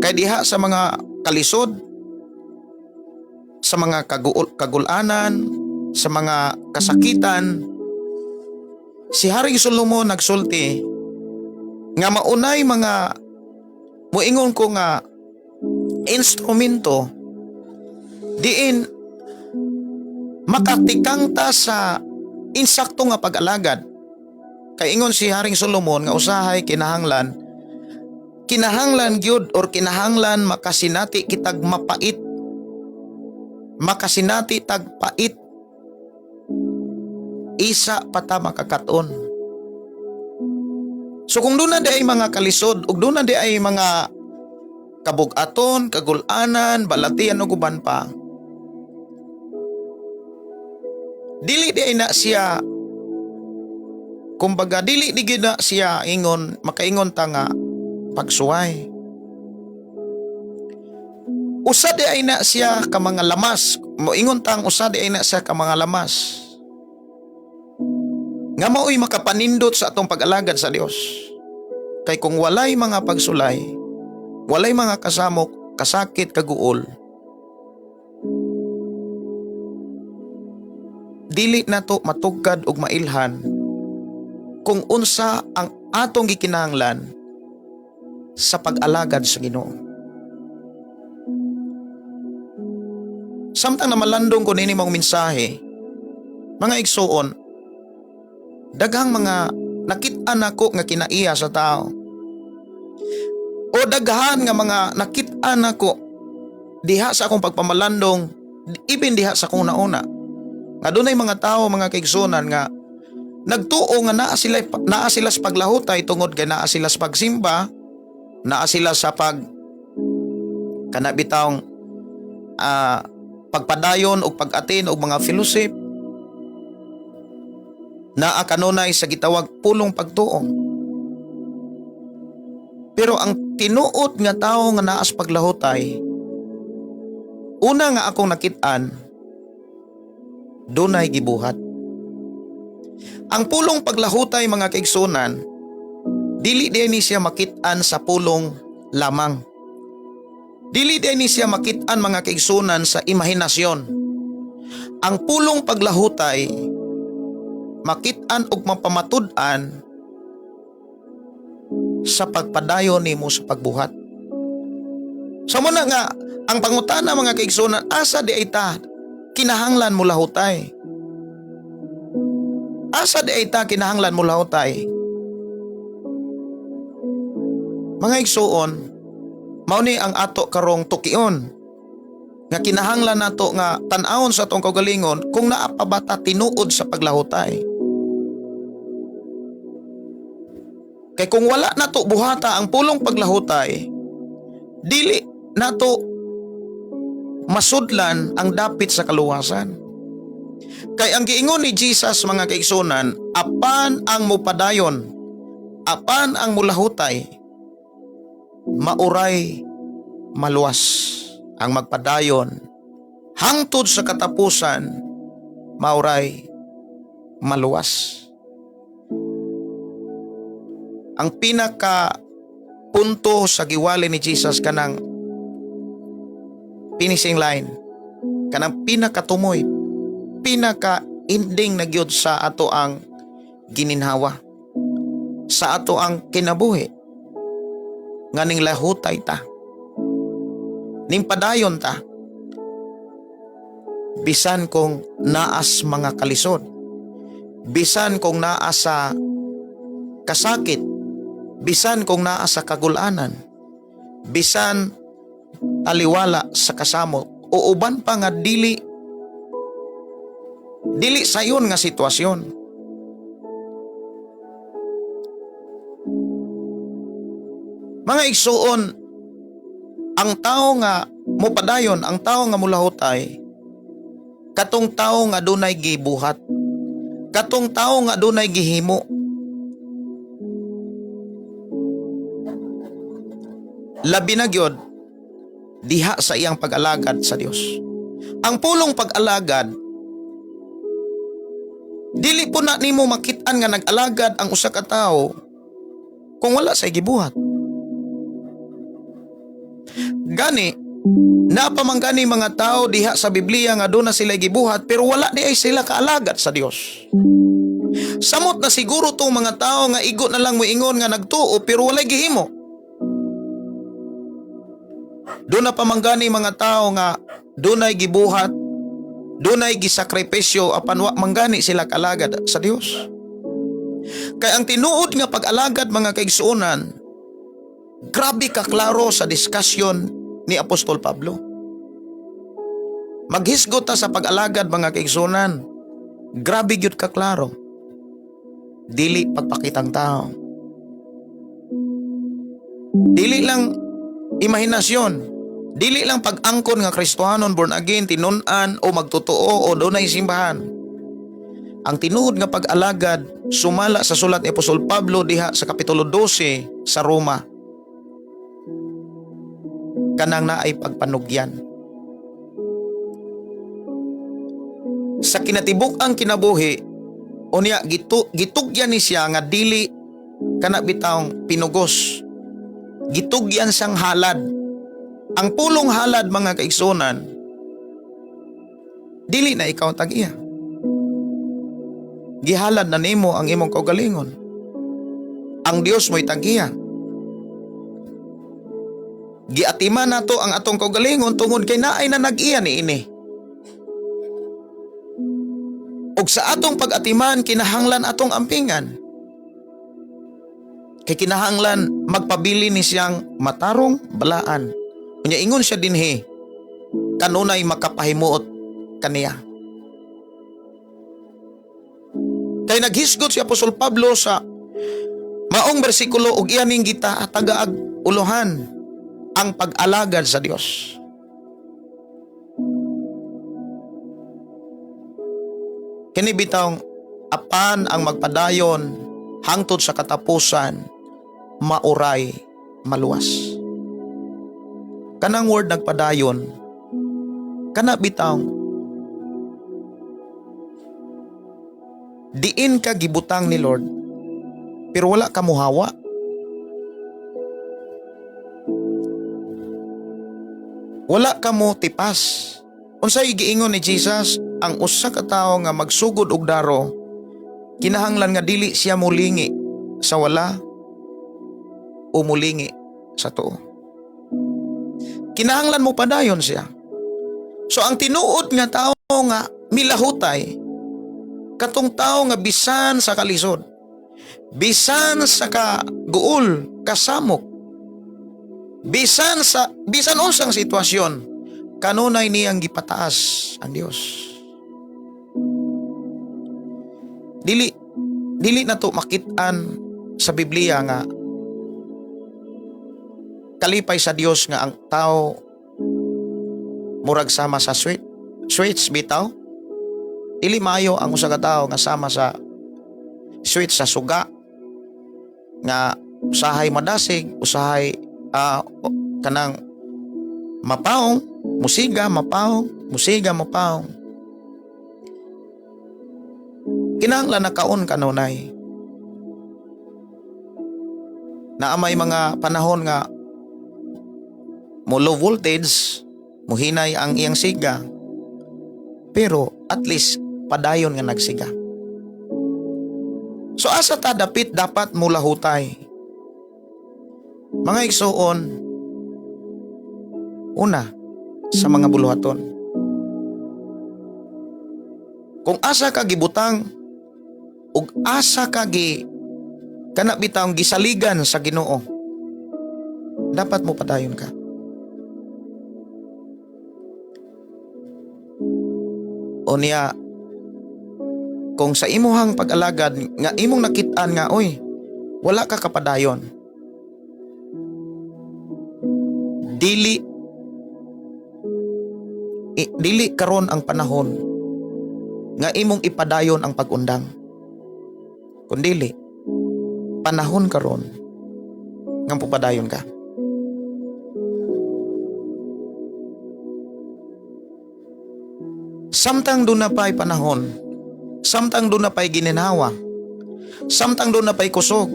Kay diha sa mga kalisod, sa mga kagulanan, sa mga kasakitan, si Haring Solomon nagsulti nga maunay mga, moingon ko nga, instrumento diin makatikang ta sa insakto nga pag-alagad. Kay ingon si Haring Solomon nga usahay kinahanglan kinahanglan gyud or kinahanglan makasinati kitag mapait, makasinati tag pait, isa pa ta makakaton. So kung duna diay mga kalisod ug duna diay mga kabugaton, kagulanan, balatian ug uban pa, dili diay na siya, kumbaga dili di gyud na siya ingon, makaingon ta nga pagsuway. Usa diay na siya ka mga lamas, moingon tang usa diay na siya ka mga lamas nga mao'y makapanindot sa atong pag-alagad sa Dios. Kay kung walay mga pagsulay, walay mga kasamok, kasakit, kaguol, dili nato matugkad og mailhan kung unsa ang atong gikinahanglan sa pag-alagad sa Ginoo. Samtang namalandong ko nini mong mensahe, mga igsuon, daghang mga nakit-an nako nga kinaiya sa tao. O daghan nga mga nakit-an nako diha sa akong pagpamalandong, ibin diha sa akong nauna. Nga dunay mga tao, mga kaigsunan, nga nagtuo nga naa sila sa paglahutay tungod kay naa sila sa pagsimba, naa sila sa pag kana bitawng pagpadayon og pag-atin og mga fellowship, naa kanunay sa gitawag pulong pagtuo. Pero ang tinuod nga tawo nga naa sa paglahutay, una nga akong nakit-an, dunay gibuhat. Ang pulong paglahutay, mga kaigsunan, dili diay ni siya makit-an sa pulong lamang. Dili diay ni siya makit-an, mga kaigsunan, sa imahinasyon. Ang pulong paglahutay makit-an og mapamatud-an sa pagpadayon nimo sa pagbuhat. Sa muna nga ang pangutana, mga kaigsunan, asa diay ta kinahanglan mo lahutay? Asa diay ta kinahanglan mo lahutay? Mga igsuon, mao ni ang ato karong tukion nga kinahanglan nato nga tan-awon sa atong kaugalingon kung naa pa ba ta tinuod sa paglahutay. Kay kung wala nato buhata ang pulong paglahutay, dili nato masudlan ang dapit sa kaluwasan. Kay ang giingon ni Jesus, mga kaigsunan, apan ang mupadayon, apan ang mulahutay, mauray maluwas. Ang magpadayon hangtod sa katapusan, mauray maluwas. Ang pinaka punto sa giwali ni Jesus, kanang finishing line, kanang pinakatumoy, pinaka ending na gyud sa ato ang gininhawa, sa ato ang kinabuhi, nga ning lahutay ta, ning padayon ta, bisan kung naas mga kalisod, bisan kung naa sa kasakit, bisan kung naa sa kagulanan, bisan taliwala sa kasamot o uban pa nga dili dili sayon nga sitwasyon. Mga igsuon, ang tao nga mopadayon, ang tao nga mulahutay, Katong tao nga dunay gibuhat. Katong tao nga dunay gihimo. Labi na gyud diha sa iyang pag-alagad sa Dios. Ang pulong pag-alagad, dili po na nimo makit-an nga nag-alagad ang usa ka tawo kung wala say gibuhat. Gani, napamanggani mga tao diha sa Biblia nga doon na sila gibuhat pero wala di ay sila kaalagad sa Dios. Samot na siguro tong mga tao nga igo na lang moingon nga nagtuo pero walay gihimo. Doon na pamanggani mga tao nga dunay gibuhat, dunay gisakripisyo apan wa manggani sila kaalagad sa Dios. Kay ang tinuod nga pag-alagad, mga kaigsuonan, grabe ka klaro sa discussion ni Apostol Pablo. Maghisgot ta sa pag-alagad, mga kaigsuonan. Grabe gyud ka klaro. Dili pagpakitang tao. Dili lang imahinasyon. Dili lang pag-angkon nga Kristohanon, born again, tinun-an o magtotoo o dunay simbahan. Ang tinuod nga pag-alagad sumala sa sulat ni Apostol Pablo diha sa Kapitulo 12 sa Roma. Kanang naay pagpanugyan. Sa kinatibuk-ang kinabuhi, unya gitugyan ni siya nga dili kana bitawng pinugos. Gitugyan siyang halad. Ang pulong halad, mga kaigsunan, dili na ikaw tag-iya. Gihalad na nimo ang imong kaugalingon. Ang Dios mo'y tag-iya. Giatiman nato ang atong kaugalingon tungod kay naay na nag-iya niini. Ug sa atong pag-atiman, kinahanglan atong ampingan. Kay kinahanglan magpabili ni siyang matarong balaan. Unya ingon siya dinhi, kanunay makapahimuot kaniya. Kay naghisgot si Apostol Pablo sa maong bersikulo ug iya ning gita tagaag uluhan ang pag-alagad sa Dios. Kini bitawng apan ang magpadayon hangtod sa katapusan mauray maluwas. Kanang word nagpadayon, kana bitawng diin ka gibutang ni Lord pero wala ka muhawa. Wala ka mo tipas. Unsay giingon ni Jesus, ang usa ka tawo nga magsugod og daro kinahanglan nga dili siya mulingi sa wala o mulingi sa tuo. Kinahanglan mo padayon siya. So ang tinuod nga tao nga milahutay, katong tao nga bisan sa kalisod, bisan sa kaguol, kasamok, bisan unsang sitwasyon, kanunay niyang gipataas ang Dios. Dili na to makit-an sa Biblia nga kalipay sa Dios nga ang tao murag sama sa switch bitaw. Dili maayo ang usa ka tawo nga sama sa switch sa suga nga usahay madasig, usahay kanang mapaong, musiga, mapaong, musiga, mapaong. Kinahanglan nakaon kanunay. Naa may mga panahon nga mo low voltage, muhinay ang iyang siga, pero at least padayon nga nagsiga. So asa ta dapit dapat mulahutay? Mga igsuon, una sa mga buluhaton. Kung asa ka gibutang ug asa ka gi kana bitawng gisaligan sa Ginoo, dapat mo padayon ka. Unya, kung sa imuhang pag-alagad nga imong nakit-an nga oy, wala ka kapadayon, dili karon ang panahon nga imong ipadayon ang pag-undang. Kung dili, panahon karon nga pupadayon ka. Samtang doon na pa'y panahon, samtang doon na pa'y gininhawa, samtang doon na pa'y kusog,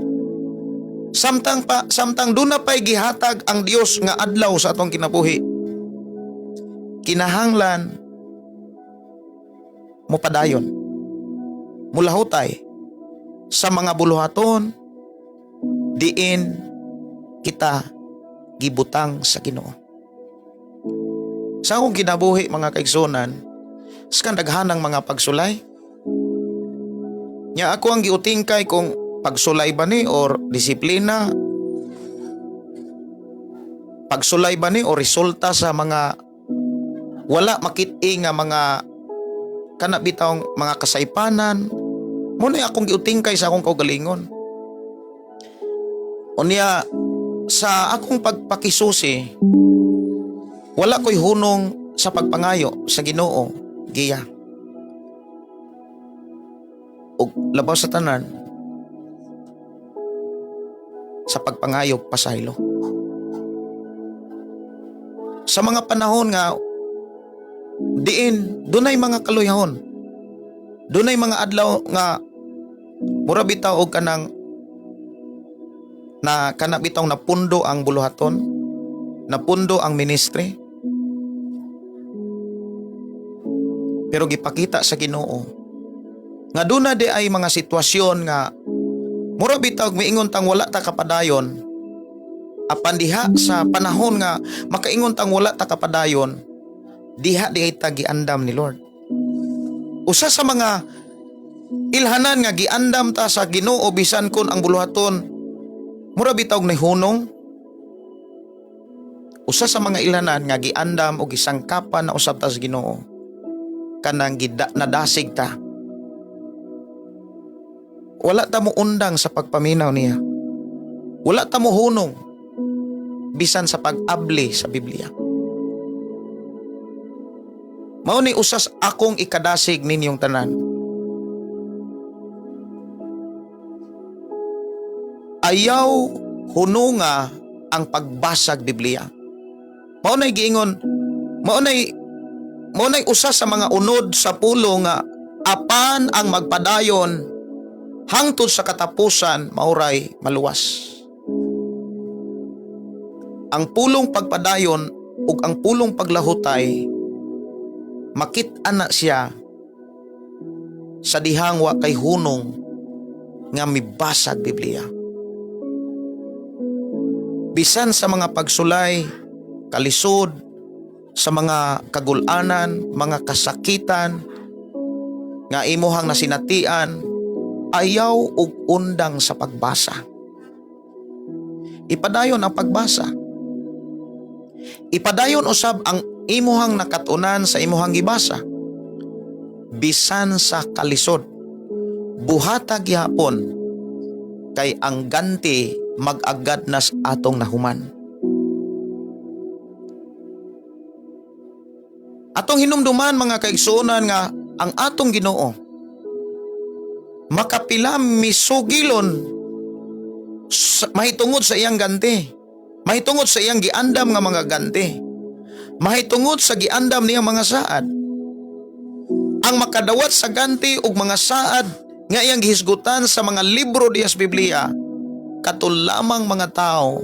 samtang doon na pa'y gihatag ang Dios nga adlaw sa atong kinabuhi, kinahanglan mopadayon, mulahutay sa mga buluhaton diin kita gibutang sa Ginoo. Sa akong kinabuhi, mga kaigsunan, sa daghanang mga pagsulay. Nya ako ang giutingkay kung pagsulay ba ni or disiplina, pagsulay ba ni o resulta sa mga wala makit-i nga mga kana bitawng mga kasaypanan. Mo na akong giutingkay sa akong kaugalingon. Unya sa akong pagpakisusi, wala ko'y hunong sa pagpangayo sa Ginoo giya. Ug labaw sa tanan, sa pagpangayog pasaylo. Sa mga panahon nga diin dunay mga kaluyahon, dunay mga adlaw nga mura bitaw og kanang na kana bitaw napundo ang buluhaton, napundo ang ministry, pero gipakita sa Ginoo nga duna di ay mga sitwasyon nga mura bitaw miingon tang wala ta kapadayon. Apan diha sa panahon nga makaingon tang wala ta kapadayon, diha di ay ta giandam ni Lord. Usa sa mga ilhanan nga giandam ta sa Ginoo bisan kon ang buluhaton mura bitaw nahunong, usa sa mga ilhanan nga giandam o gisangkapan na usab ta sa Ginoo kanang nadasig ta, wala ta mo undang sa pagpaminaw niya, wala ta mo hunong bisan sa pag-abli sa Biblia. Mao ni usas akong ikadasig ninyong tanan. Ayaw hununga ang pagbasag Biblia. Mao nay giingon, mao nay usa sa mga unod sa pulo nga apan ang magpadayon hangtod sa katapusan mauray maluwas. Ang pulong pagpadayon ug ang pulong paglahutay, makit-an na siya sa dihang wa kay hunong nga mibasag Biblia. Bisan sa mga pagsulay, kalisod, sa mga kagulanan, mga kasakitan nga imuhang nasinatian, ayaw og undang sa pagbasa. Ipadayon ang pagbasa. Ipadayon usab ang imuhang nakatunan sa imuhang gibasa. Bisan sa kalisod, buhata gihapon kay ang ganti mag-agad nas atong nahuman. Atong hinumduman, mga kaigsuonan, nga ang atong Ginoo makapila misugilon mahitungod sa iyang ganti, mahitungod sa iyang giandam nga mga ganti, mahitungod sa giandam niyang mga saad. Ang makadawat sa ganti ug mga saad nga iyang gihisgutan sa mga libro diya sa Biblia, kato lamang mga tao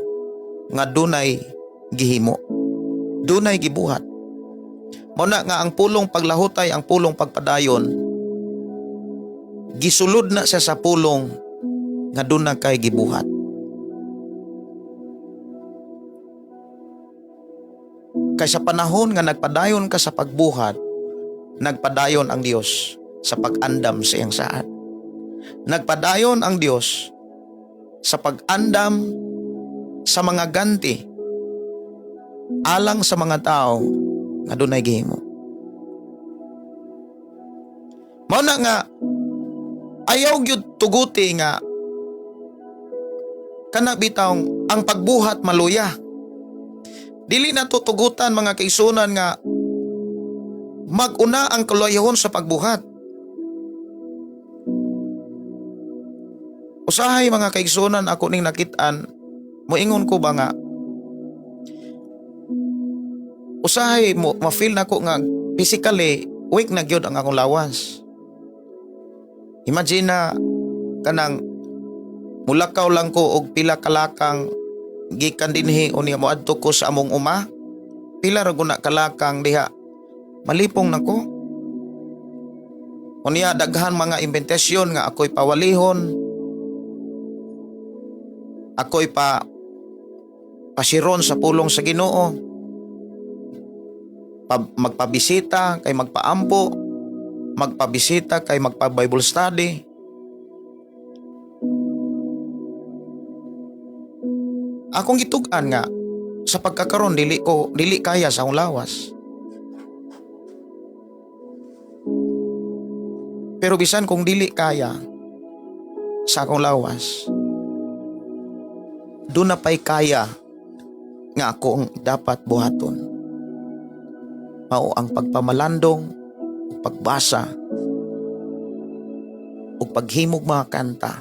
nga dunay gihimo, dunay gibuhat. Mao na nga ang pulong paglahutay, ang pulong pagpadayon, gisulod na siya sa pulong nga duna kay gibuhat. Kay sa panahon nga nagpadayon ka sa pagbuhat, nagpadayon ang Dios sa pag-andam sa iyang saad. Nagpadayon ang Dios sa pag-andam sa mga ganti alang sa mga tao nga dunay gihimo. Mao na nga ayaw gyud tuguti nga kana bitawng ang pagbuhat maluya. Dili na tutugutan, mga kaigsuonan, nga maguna ang kaluyahon sa pagbuhat. Usahay, mga kaigsunan, ako ning nakit-an, moingon ko ba nga usahay mo ma-feel nako nga physically weak na gyud ang akong lawas. Imagine na kanang mulakaw lang ko og pila kalakang gikan dinhi, unya moadto ko sa among uma, pila ra guna kalakang diha, malipong nako. Unya daghan mga imbitasyon nga ako'y pawalihon, ako'y pasiron sa pulong sa Ginoo, magpabisita kay magpaampo, magpabisita kay magpa-Bible study. Akong gitug-an nga sa pagkakaron dili kaya sa akong lawas. Pero bisan kung dili kaya sa akong lawas, duna pa'y kaya nga ako ang dapat buhaton. Mao ang pagpamalandong, ug pagbasa, ug paghimog mga kanta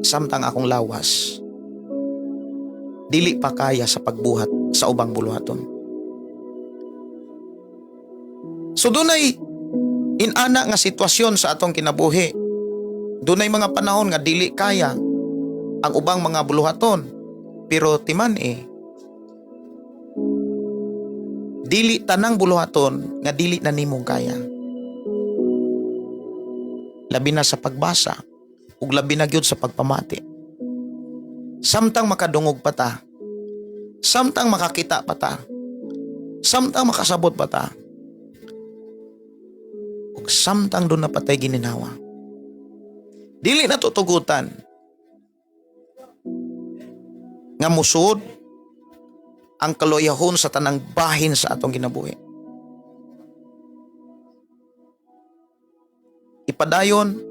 samtang akong lawas dili pa kaya sa pagbuhat sa ubang buluhaton. So dunay inana nga sitwasyon sa atong kinabuhi. Dunay mga panahon nga dili kaya ang ubang mga buluhaton. Pero timan eh, dili tanang buluhaton nga dili na nimong kaya. Labi na sa pagbasa ug labi na gyud sa pagpamati. Samtang makadungog pa ta, samtang makakita pa ta, samtang makasabot pa ta, ug samtang duna pa tay gininhawa. Dili na tutugutan nga musud ang kaluyahon sa tanang bahin sa atong kinabuhi. Ipadayon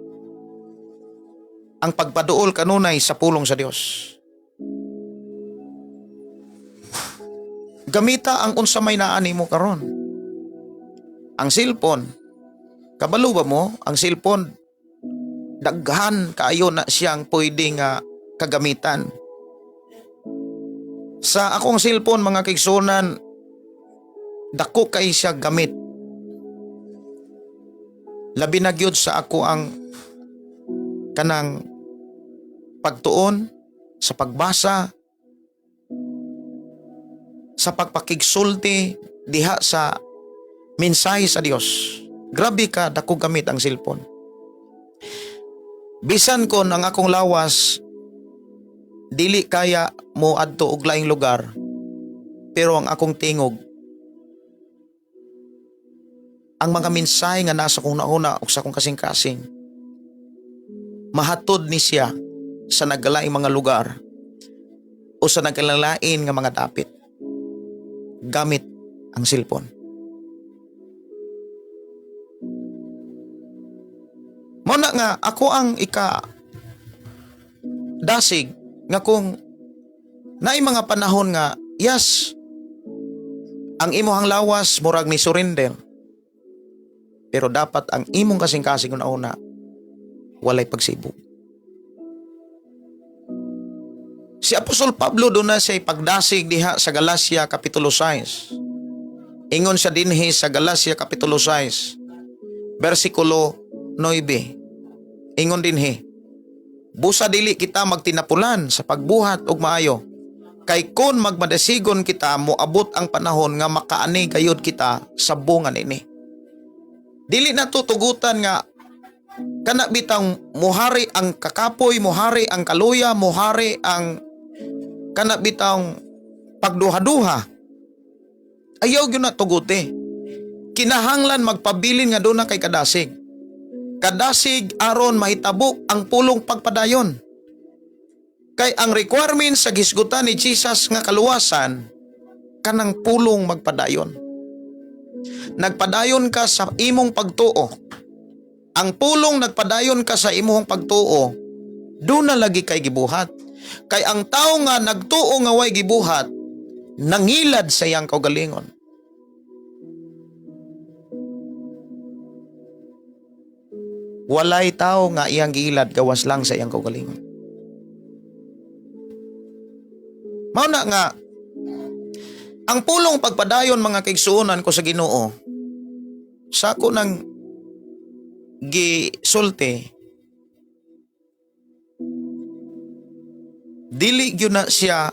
ang pagpaduol kanunay sa pulong sa Dios. Gamita ang unsa may naa nimo karon. Ang cellphone, kabalo ba mo ang cellphone, daghan kaayo na siyang pwede nga kagamitan. Sa akong cellphone, mga kaigsunan, dako kay siya gamit. Labi na gyud sa ako ang kanang pagtuon sa pagbasa, sa pagpakigsulti diha sa mensahe sa Dios. Grabe ka dako gamit ang cellphone. Bisan kon ang akong lawas dili kaya mo adto og laing lugar, pero ang akong tingog, ang mga mensahe nga nasa kong nauna ug sa akong kasing-kasing, mahatod ni siya sa nagkalaing mga lugar o sa nagkalalain nga mga dapit gamit ang cellphone. Mao na nga ako ang ika dasig nga kung naay mga panahon nga yes, ang imong lawas murag ni surrender, pero dapat ang imong kasing-kasing una-una walay pagsibog. Si Apostol Pablo duna siya pagdasig diha sa Galacia Kapitulo 6. Ingon siya dinhi sa Galacia Kapitulo 6, versikulo 9. Ingon dinhi, "Busa dili kita magtinapulan sa pagbuhat og maayo. Kay kon magmadasigon kita, moabot ang panahon nga makaani gayud kita sa bunga nini." Dili na tutugutan nga kana bitang muhari ang kakapoy, muhari ang kaluya, muhari ang kana bitang pagduha-duha. Ayaw gyud na tuguti. Kinahanglan magpabilin nga duna kay kadasig. Kadasig aron mahitabo ang pulong pagpadayon. Kay ang requirement sa gisgutan ni Jesus nga kaluwasan, kanang pulong magpadayon. Nagpadayon ka sa imong pagtuo. Ang pulong nagpadayon ka sa imong pagtuo, duna lagi kay gibuhat. Kay ang tao nga nagtuo nga way gibuhat, nangilad sa iyang kaugalingon. Walay tao nga iyang giilad gawas lang sa iyang kaugalingon. Mao na nga ang pulong pagpadayon, mga kaigsuonan ko sa Ginoo, sa ako nang gisulti, dili gyud na siya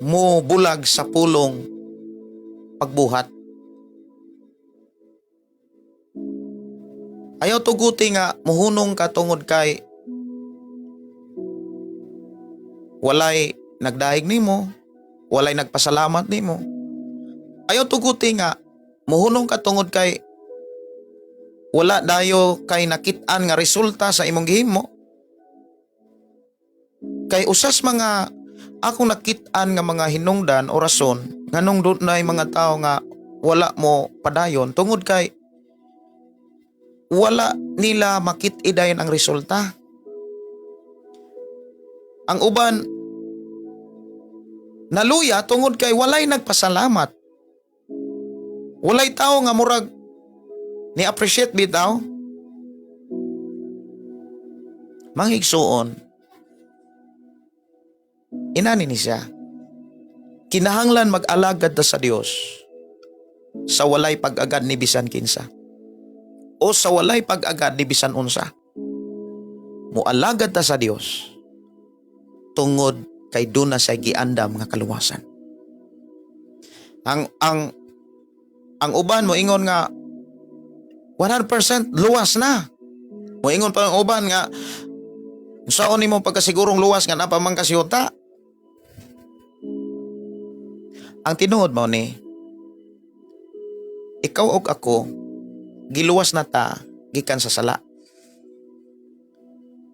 mo bulag sa pulong pagbuhat. Ayaw tuguti nga muhunong ka tungod kay walay nagdahig nimo, walay nagpasalamat nimo. Ayaw tuguti nga muhunong ka tungod kay wala dayo kay nakit-an nga resulta sa imong gihimo. Kay usas mga akong nakit-an nga mga hinungdan o rason nganong dunay mga tao nga wala mo padayon tungod kay wala nila makit-i dayon ang resulta. Ang uban naluya tungod kay walay nagpasalamat. Walay tao nga murag ni appreciate bitaw. Mga igsuon, inani ni siya. Kinahanglan mag-alagad ta sa Dios sa walay pag-agad ni bisan kinsa o sa walay pag-agad ni bisan unsa. Mualagad ta sa Dios tungod kay duna sa giandam nga kaluwasan. Ang uban mo ingon nga 100% luwas na. Moingon pa ang uban nga saon nimo pagkasigurong luwas nga napa man kasiyota. Ang tinuod mao ni ikaw ug ako, giluwas na ta gikan sa sala.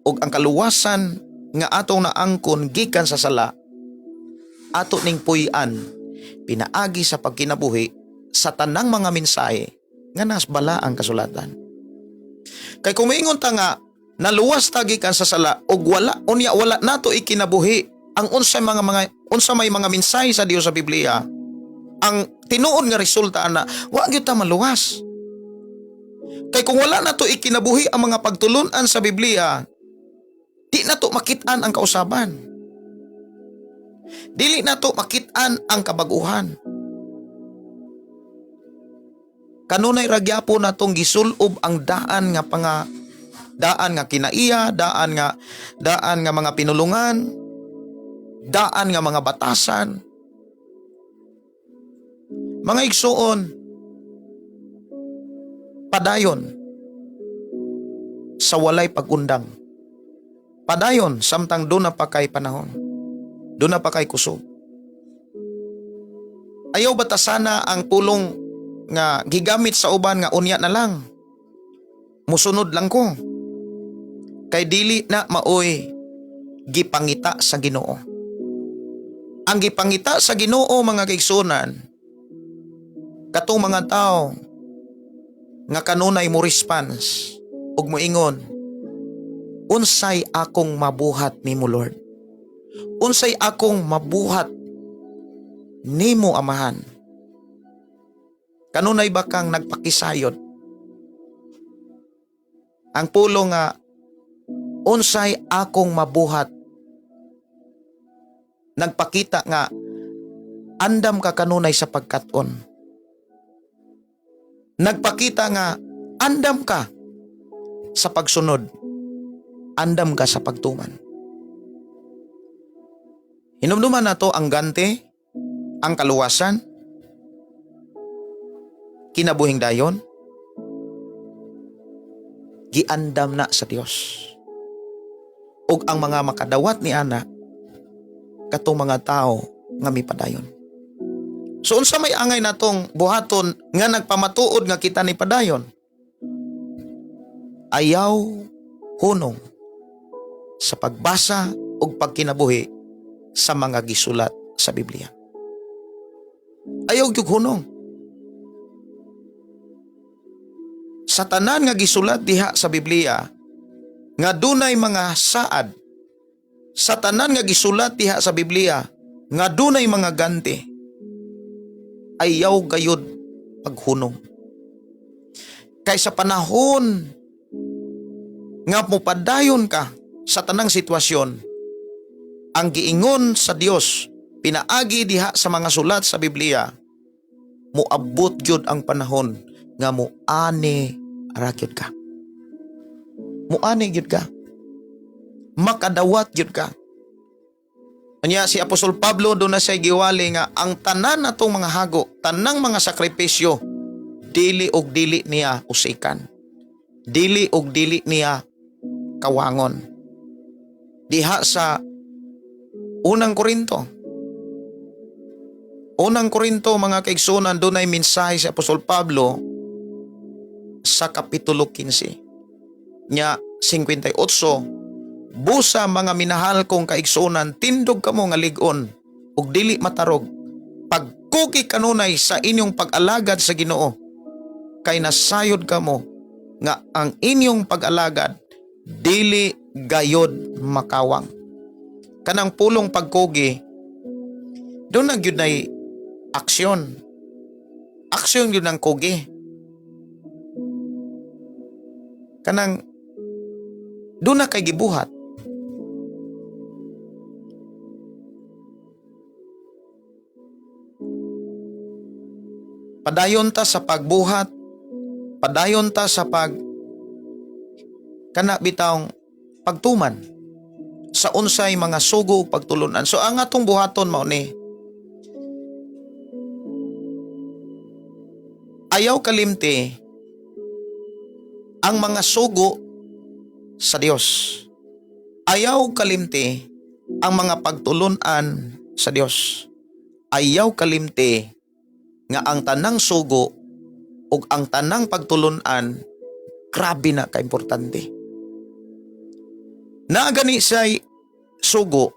Ug ang kaluwasan nga atong naangkon gikan sa sala, ato ning puy-an pinaagi sa pagkinabuhi sa tanang mga mensahe nga nas balaang kasulatan. Kay kung moingon ta nga naluwas ta gikan sa sala ug wala unya wala nato ikinabuhi ang unsa mga unsa may mga mensahe sa Dios sa Biblia, ang tinuod nga resulta ana, wa gyud ta maluwas. Kay kung wala nato ikinabuhi ang mga pagtulun-an sa Biblia, di nato makit-an ang kausaban. Dili nato makit-an ang kabaguhan. Kanunay ra gyapon natong gisulob ang daan nga panga daan nga kinaiya, daan nga mga pinulungan, daan nga mga batasan. Mga igsuon, padayon sa walay pagundang. Padayon samtang duna pa kay panahon. Duna pa kay kusog. Ayaw batasana ang pulong nga gigamit sa uban nga unya na lang. Musunod lang ko. Kay dili na maoy gipangita sa Ginoo. Ang gipangita sa Ginoo, mga kaigsunan, katong mga tao nga kanunay mo response ug moingon, "Unsay akong mabuhat nimo, Lord? Unsay akong mabuhat nimo, Amahan?" Kanunay ba kang nagpakisayod? Ang pulong nga "unsay akong mabuhat" nagpakita nga andam ka kanunay sa pagkat-on. Nagpakita nga andam ka sa pagsunod. Andam ka sa pagtuman. Hinumduman nato ang ganti, ang kaluwasan, kinabuhing dayon, giandam na sa Dios. Ug ang mga makadawat ni ana, katong mga tao nga mipadayon. So unsa may angay natong buhaton nga nagpamatuod nga kita ni padayon? Ayaw hunong sa pagbasa ug pagkinabuhi sa mga gisulat sa Biblia. Ayaw gyud hunong. Sa tanan nga gisulat diha sa Biblia nga dunay mga saad, sa tanan nga gisulat diha sa Biblia nga dunay mga ganti, ayaw gayud paghunong. Kay sa panahon Nga mopadayon ka sa tanang sitwasyon, ang giingon sa Dios pinaagi diha sa mga sulat sa Biblia, moabot gyud ang panahon nga moani ra gyud ka. Muani gyud ka. Makadawat gyud ka. Unya si Apostol Pablo doon na siya giwali nga ang tanan natong mga hago, tanang mga sakripisyo, dili og dili niya usikan. Dili og dili niya kawangon. Diha sa Unang Korinto. Unang Korinto, mga kaigsunan, doon ay mensahe si Apostol Pablo sa Kapitulo 15. Nya 58, "Busa, mga minahal kong kaigsunan, tindog kamo nga lig-on ug dili matarog. Pagkugi kanunay sa inyong pag-alagad sa Ginoo, kay nasayod kamo nga ang inyong pag-alagad dili gayod makawang." Kanang pulong pagkugi, doon na gyud nay aksyon. Aksyon gyud ng kugi. Kanang doon na kay gibuhat. Padayon ta sa pagbuhat, padayon ta sa pag kana bitawng pagtuman sa unsay mga sugo ug pagtulunan. So ang atong buhaton mao ni ayaw kalimti ang mga sugo sa Dios. Ayaw kalimti ang mga pagtulunan sa Dios. Ayaw kalimti nga ang tanang sugo ug ang tanang pagtulunan, grabe na kaimportante. Naa gani siya'y sugo,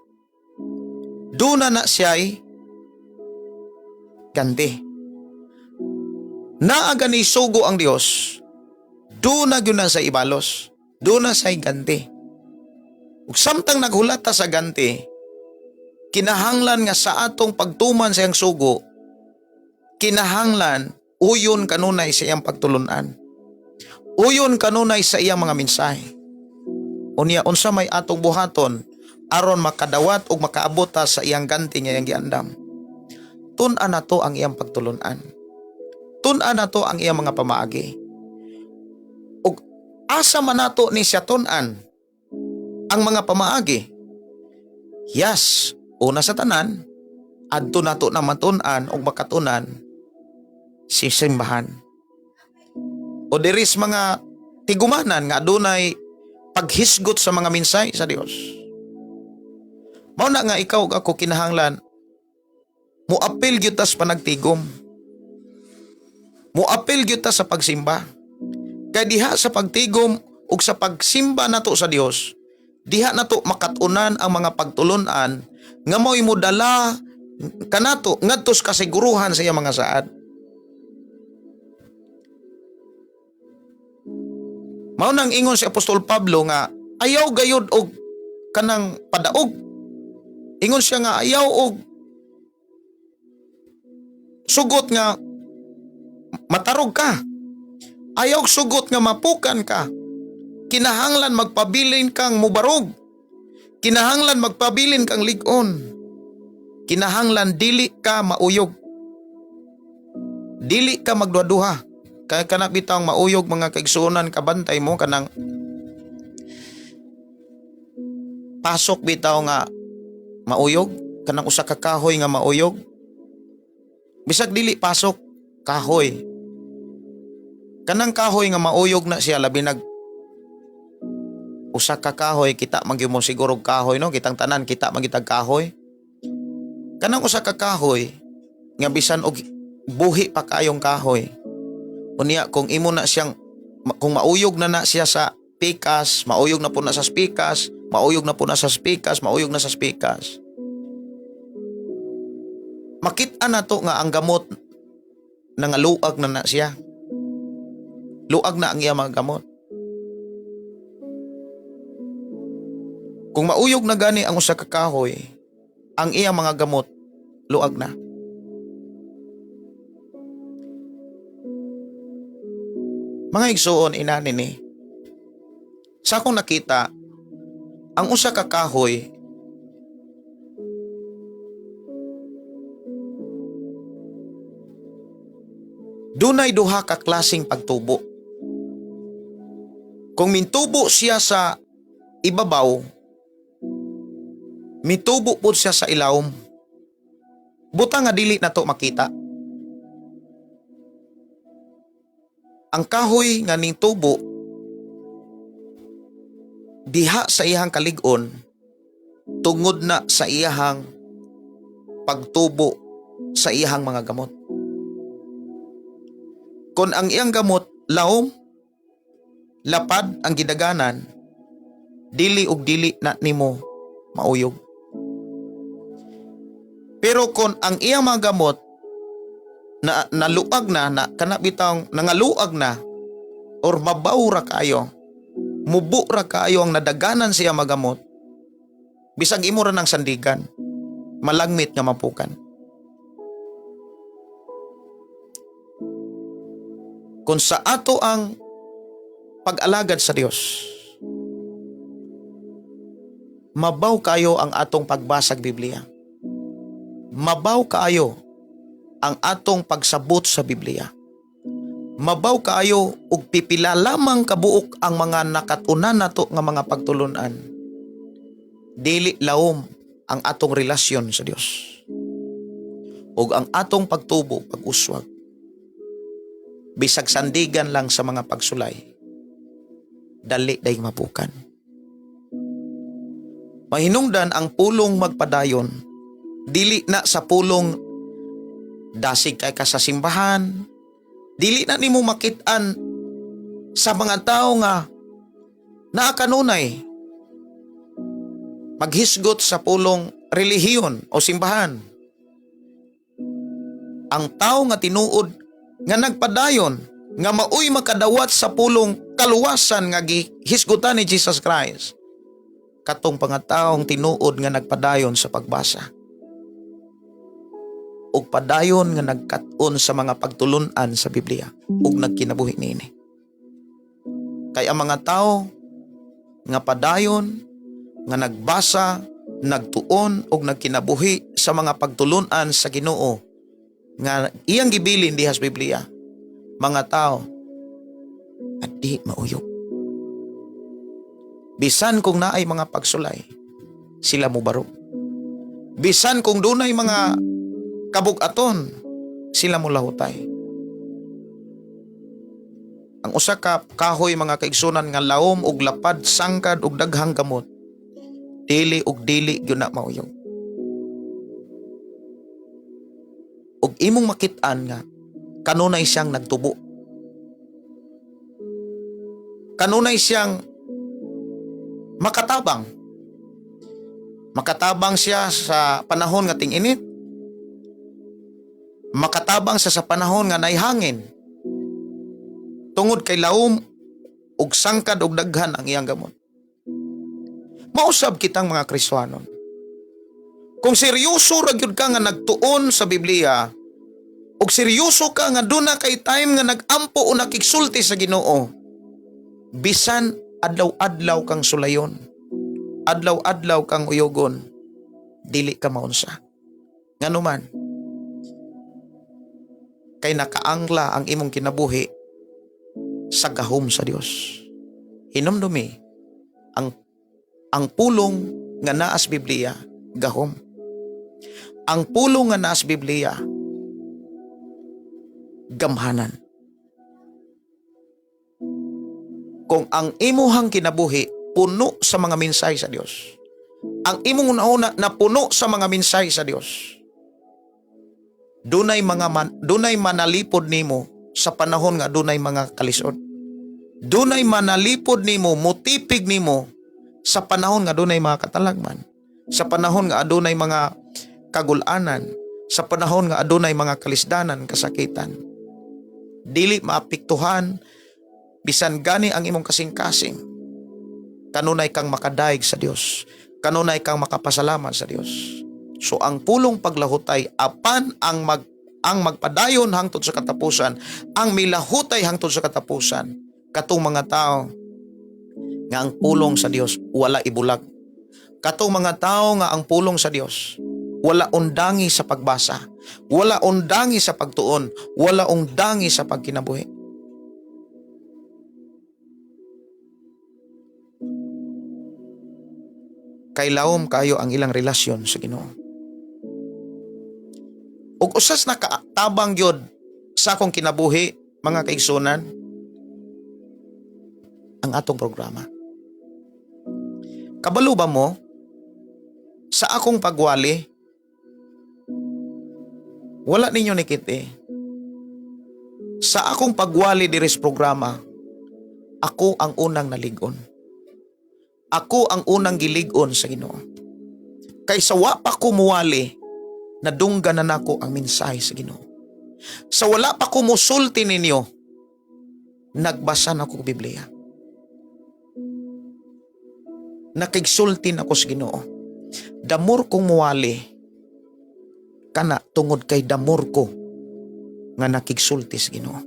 duna na siya'y ganti. Naa gani sugo ang Dios, duna gyud na sa ibalos, duna siya'y ganti. Ug samtang naghulat ta sa ganti, kinahanglan nga sa atong pagtuman sa iyang sugo, kinahanglan uyon kanunay sa iyang pagtulunan. Uyon kanunay sa iyang mga mensahe. Unya, unsa may atong buhaton aron makadawat ug makaabot ta sa iyang ganti nga iyang giandam? Tun-an nato ang iyang pagtulunan. Tun-an nato ang iyang mga pamaagi. Ug asa man nato ni siya tun-an ang mga pamaagi? Yes, una sa tanan, adto nato na matun-an ug makatunan si simbahan. O diris mga tigumanan nga adunay paghisgot sa mga minsay sa Dios. Mao na nga ikaw ug ako kinahanglan moapil gyud ta sa panagtigom. Moapil gyud ta sa pagsimba. Kay diha sa pagtigom ug sa pagsimba nato sa Dios, diha nato makat-unan ang mga pagtulunan nga mao'y modala kanato ngadto sa kasiguruhan sa iyang mga saad. Mao nang ingon si Apostol Pablo nga ayaw gayud og kanang padaog. Ingon siya nga ayaw og sugot nga matarog ka. Ayaw sugot nga mapukan ka. Kinahanglan magpabilin kang mubarog. Kinahanglan magpabilin kang lig-on. Kinahanglan dili ka mauyog. Dili ka magduha-duha. Kaya kana bitawng mauyog, mga kaigsuonan, kabantay mo kanang pasok bitaw nga mauyog, kanang usa ka kahoy nga mauyog. Bisag dili pasok, kahoy. Kanang kahoy nga mauyog na siya, labi nag usa ka kahoy, kita man gyud mo siguro og kahoy, no? Kitang tanan kita man gyud kahoy. Kanang usa ka kahoy nga bisan og buhi pa kayong kahoy. Unya kung imo na siyang kung mauyog na na siya sa pikas, mauyog na po na sa pikas, mauyog na po na sa pikas, mauyog na sa pikas. Makita na to nga ang gamot nangaluag na na siya. Luag na ang iya mga gamot. Kung mauyog na gani ang usa ka kahoy, ang iya mga gamot luag na. Mga igsuon, inani ni. Sa akong nakita, ang usa ka kahoy dunay duha ka klaseng pagtubo. Kung mintubo siya sa ibabaw, mitubo pud siya sa ilawom. Buta nga dili na to makita. Ang kahoy nga ning tubo diha sa iyang kalig-on tungod na sa iyahang pagtubo sa iyahang mga gamot. Kung ang iyang gamot laom, lapad ang gidaganan, dili og dili na nimo mauyog. Pero kung ang iyang mga gamot na naluag na, na kana bitawng nangaluag na or mabaw ra kaayo, mubo ra kaayo ang nadaganan siya magamot, bisag imo ra ng sandigan, malangmit nga mapukan. Kung sa ato ang pag-alagad sa Dios, mabaw kayo ang atong pagbasag Biblia. Mabaw kaayo ang atong pagsabot sa Biblia. Mabaw kaayo og pipila lamang kabuok ang mga nakatunan nato nga mga pagtulunan. Dili laom ang atong relasyon sa Dios. Ug ang atong pagtubo, pag-uswag, bisag sandigan lang sa mga pagsulay, dali day mapukan. Mahinungdan ang pulong magpadayon, dili na sa pulong dasig kay ka sa simbahan, dili na nimo makit-an sa mga tao nga naa kanunay maghisgot sa pulong relihiyon o simbahan. Ang tao nga tinuod nga nagpadayon nga maoy makadawat sa pulong kaluwasan nga gihisgutan ni Jesus Christ, katong pangataong tinuod nga nagpadayon sa pagbasa ug padayon nga nagkat-on sa mga pagtulun-an sa Biblia ug nagkinabuhi niini. Kay ang mga tao nga padayon nga nagbasa, nagtuon ug nagkinabuhi sa mga pagtulun-an sa Ginoo nga iyang gibilin diha sa Biblia, mga tao at di mauyog. Bisan kung naay mga pagsulay, sila mobarog. Bisan kung dunay mga kabug-aton, sila molahutay. Ang usa ka kahoy, mga kaigsunan, nga laom og lapad, sangkad og daghang gamot, dili og dili gyud na mauyog. Ug imong makit-an nga kanunay siyang nagtubo. Kanunay siyang makatabang. Makatabang siya sa panahon nga ting-init. Makatabang siya sa panahon nga naay hangin. Tungod kay laom ug sangkad og daghan ang iyang gamot. Mausab kitang mga Kristohanon. Kung seryoso ra gyud ka nga nagtuon sa Biblia, ug seryoso ka nga duna kay time nga nag-ampo o nakigsulti sa Ginoo, bisan adlaw-adlaw kang sulayon, adlaw-adlaw kang uyogon, dili ka maunsa. Nganuman, kay nakaangla ang imong kinabuhi sa gahom sa Dios. Hinumdumi, ang pulong nga naa sa Biblia, gahom. Ang pulong nga naa sa Biblia, gamhanan. Kung ang imuhang kinabuhi puno sa mga mensahe sa Dios, ang imong una-una na puno sa mga mensahe sa Dios, dunay manalipod nimo sa panahon nga dunay mga kalisod. Dunay manalipod nimo, mutipig nimo sa panahon nga dunay mga katalagman, sa panahon nga adunay mga kagulanan, sa panahon nga adunay mga kalisdanan, kasakitan. Dili maapektuhan bisan gani ang imong kasing-kasing. Kanunay kang makadaig sa Dios. Kanunay kang makapasalamat sa Dios. So ang pulong paglahutay apan ang magpadayon hangtod sa katapusan, ang milahutay hangtod sa katapusan, katong mga tao nga ang pulong sa Dios wala ibulag. Katong mga tao nga ang pulong sa Dios wala undangi sa pagbasa, wala undangi sa pagtuon, wala undangi sa pagkinabuhi. Kay lawom kayo ang ilang relasyon sa Ginoo. Ug usas nakatabang gyud sa akong kinabuhi, mga kaigsunan, ang atong programa. Kabalo ba mo sa akong pagwali, wala ninyo ni kiti. Sa akong pagwali diri sa programa, ako ang unang nalig-on. Ako ang unang gilig-on sa Ginoo. Kay sa wa pa ko muwali, nadunggan na nako ang mensahe sa Ginoo. Sa wala pa ko musulti ninyo, nagbasa na ko Biblia. Nakigsulti na ko sa Ginoo. Damor kong muwali, kana tungod kay damor ko nga nakigsulti sa Ginoo.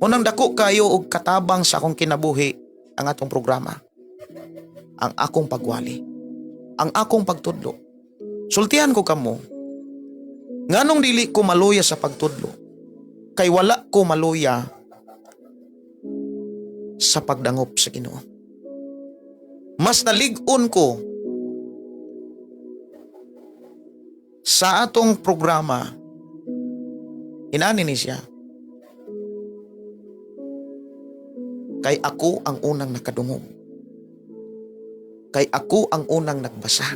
Unang dako kayo og katabang sa akong kinabuhi ang atong programa. Ang akong pagwali. Ang akong pagtudlo. Sultihan ko kamo. Nganong dili ko maluya sa pagtudlo? Kay wala ko maluya sa pagdangop sa Ginoo. Mas nalig-on ko sa atong programa. Inani ni siya. Kay ako ang unang nakadungog. Kay ako ang unang nagbasa.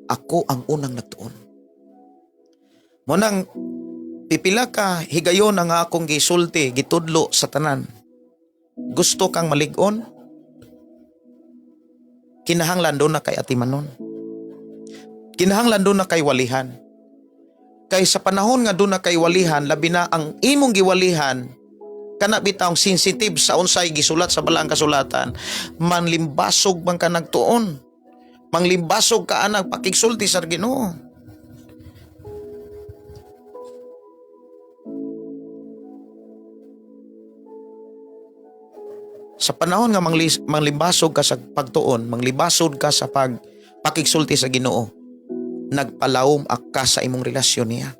Ako ang unang nagtuon. Munang pipila ka higayon ang akong gisulti, gitudlo sa tanan. Gusto kang malig-on? Kinahanglan duna kay atimanon. Kinahanglan duna kay walihan. Kay sa panahon nga duna kay walihan, labi na ang imong giwalihan, kana bitawng sensitive sa unsay gisulat sa balaang kasulatan, manlimbasog man ka nagtuon. Manglimbasog ka anang pakigsulti sa Ginoo. Sa panahon nga manglimbasog ka sa pagtuon, manglibasod ka sa pakigsulti sa Ginoo, nagpalawom ka sa imong relasyon niya.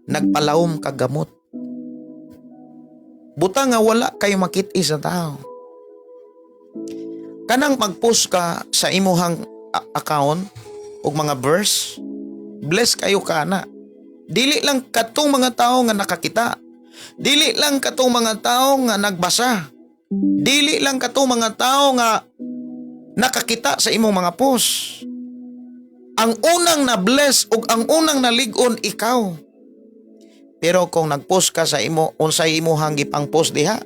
Nagpalawom ka gamot. Buta nga wala kayo makit-i sa tao. Kanang mag-post ka sa imuhang account og mga verse, bless kayo ka na. Dili lang katong mga tao nga nakakita. Dili lang katong mga tao nga nagbasa. Dili lang katong mga tao nga nakakita sa imong mga post. Ang unang na bless ug ang unang nalig-on, ikaw. Pero kung nagpost ka sa imo, unsay imuhang gipang post diha?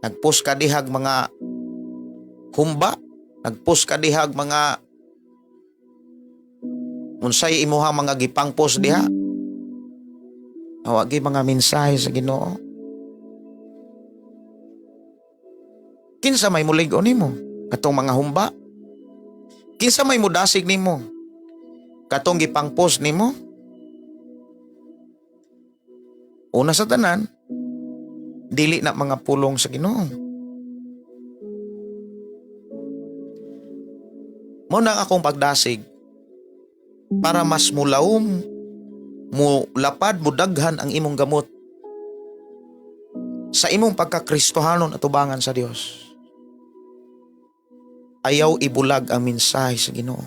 Nagpost ka dihag mga humba, nagpost ka dihag mga unsay imuhang mga gipang post diha? Awagi mga mensahe sa Ginoo. Kinsa may mulig-on nimo? Katong mga humba? Kinsa may mudasig nimo? Katong gipang post nimo? Una sa tanan, dili na mga pulong sa Ginoo. Mao na ang akong pagdasig para mas mulawom, mo lapad, mudaghan ang imong gamot sa imong pagkakristohanon atubangan sa Dios. Ayaw ibulag ang mensahe sa Ginoo.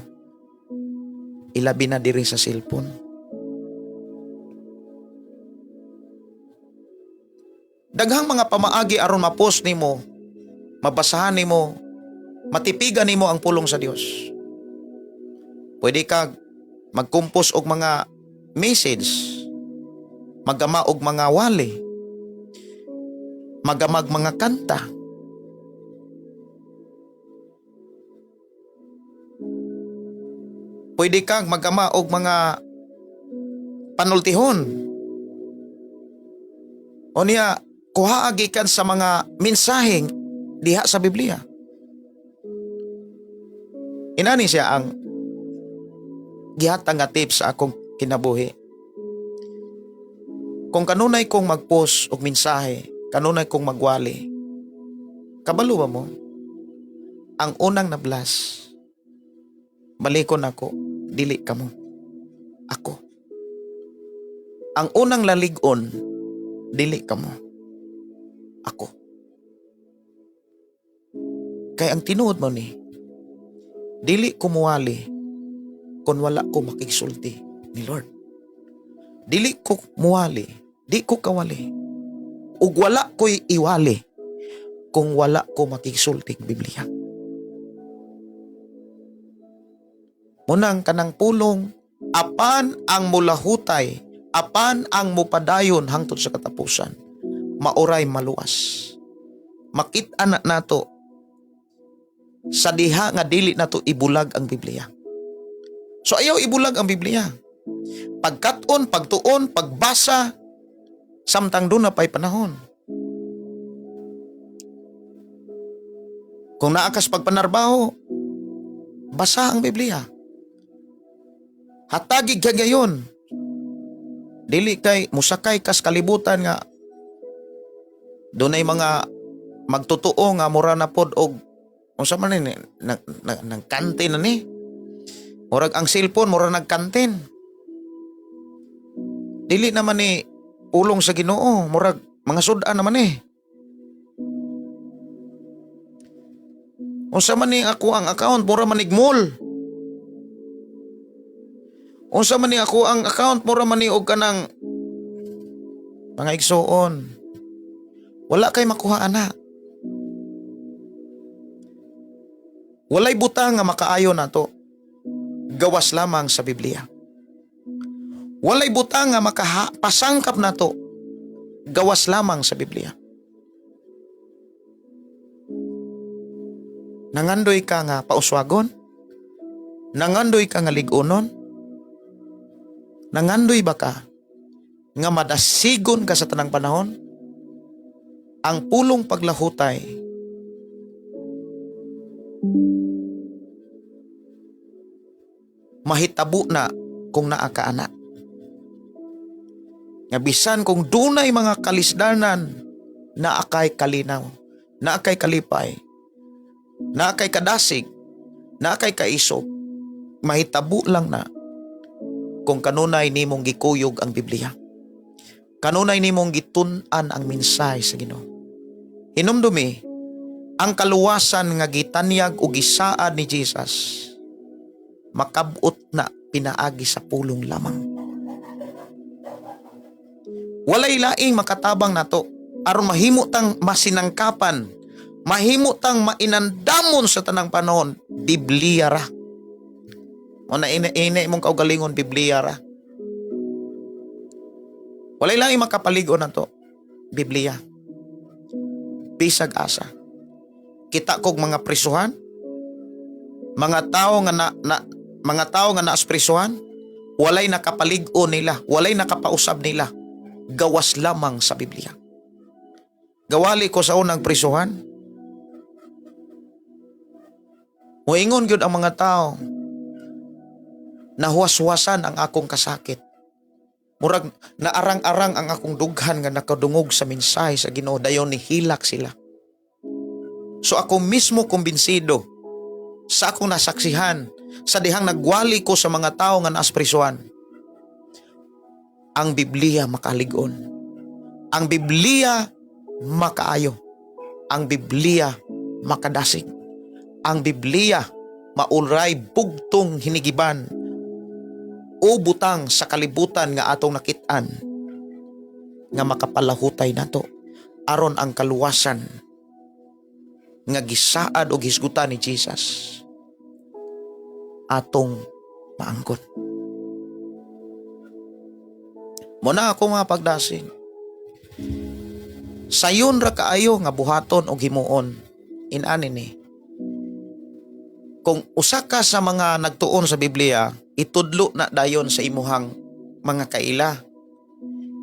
Ilabi na diri sa cellphone. Daghang mga pamaagi aron ma-post nimo, mabasahan nimo, matipigan nimo ang pulong sa Dios. Pwede ka mag-compose og mga message, magama og mga wali, magamag mga kanta. Pwede kang magama og mga panultihon. O niya, kuha gikan sa mga mensaheng diha sa Biblia. Inani siya ang gihatag nga tips sa akong kinabuhi. Kung kanunay kong mag-post og mensahe, Kanunay kong magwali. Kabalo ba mo? Ang unang nablas, balikon ako, dili kamo. Ako. Ang unang lalig-on, dili kamo. Ako. Kay ang tinuod mo ni, dili ko muwali kung wala ko makigsulti ni Lord. Dili ko muwali, di ko kawali. Ug wala ko'y iwali kung wala ko makigsulti Biblia. Munang kanang pulong, apan ang mulahutay, apan ang mupadayon hangtod sa katapusan, maoray maluwas. Makit-an na nato sa diha nga dili nato ibulag ang Biblia. So ayaw ibulag ang Biblia. Pagkat-on, pagtuon, pagbasa, samtang doon na pa'y panahon. Kung naa kas pagpanarbaho, basa ang Biblia. Hatagig ka gayon. Dili kay musakay kas kalibutan nga dunay mga magtotoo nga mura na pod og unsa man ni nang kantin na ni. Murag ang cellphone mura nagkantin. Dili naman ni pulong sa Ginoo, murag mga sud-an naman ni. Unsa man ni ako ang account, mura man mall. Unsa man ni ako ang account, mura man ni og kanang mga igsuon. Wala kay makuha ana. Walay butang nga makaayo nato. Gawas lamang sa Biblia. Walay butang nga makapasangkap nato. Gawas lamang sa Biblia. Nangandoy ka nga pauswagon? Nangandoy ka nga lig-onon? Nangandoy ba ka nga madasigon ka sa tanang panahon? Ang pulong paglahutay mahitabo na kung naa ka ana. Nga bisan kung dunay mga kalisdanan, naa kay kalinaw, naa kay kalipay, naa kay kadasig, naa kay kaisog, mahitabo lang na kung kanunay nimong gikuyog ang Biblia. Kanunay nimong gitun-an ang mensahe sa Ginoo. Hinumdumi, ang kaluwasan nga gitanyag o gisaad ni Jesus, makabot na pinaagi sa pulong lamang. Walay laing makatabang nato aron mahimo tang masinangkapan, mahimo tang mainandamon sa tanang panahon, Biblia ra. O na ina imong kaugalingon, Biblia ra. Walay laing makapalig-on nato, Biblia. Bisag asa. Kita kog mga prisuhan, mga tao nga na, na mga tao nga naas prisuhan, walay nakapalig-on nila, walay nakapausab nila, gawas lamang sa Biblia. Gawali ko sa unang prisuhan. Moingon gyud ang mga tao, nahuwas-huwasan ang akong kasakit. Murag naarang-arang ang akong dughan nga nakadungog sa mensahe sa Ginoo, dayon nihilak sila. So ako mismo kumbinsido sa akong nasaksihan sa dihang nagwali ko sa mga tao nga naas prisuhan. Ang Biblia makalig-on. Ang Biblia makaayo. Ang Biblia makadasig. Ang Biblia maulay bugtong hinigiban o butang sa kalibutan nga atong nakit-an nga makapalahutay nato aron ang kaluwasan nga gisaad o gisgutan ni Jesus atong maangkon. Muna ako mga pagdasig. Sayon ra kaayo nga buhaton og himuon inani ni. Kung usa ka sa mga nagtuon sa Biblia, itudlo na dayon sa imuhang mga kaila.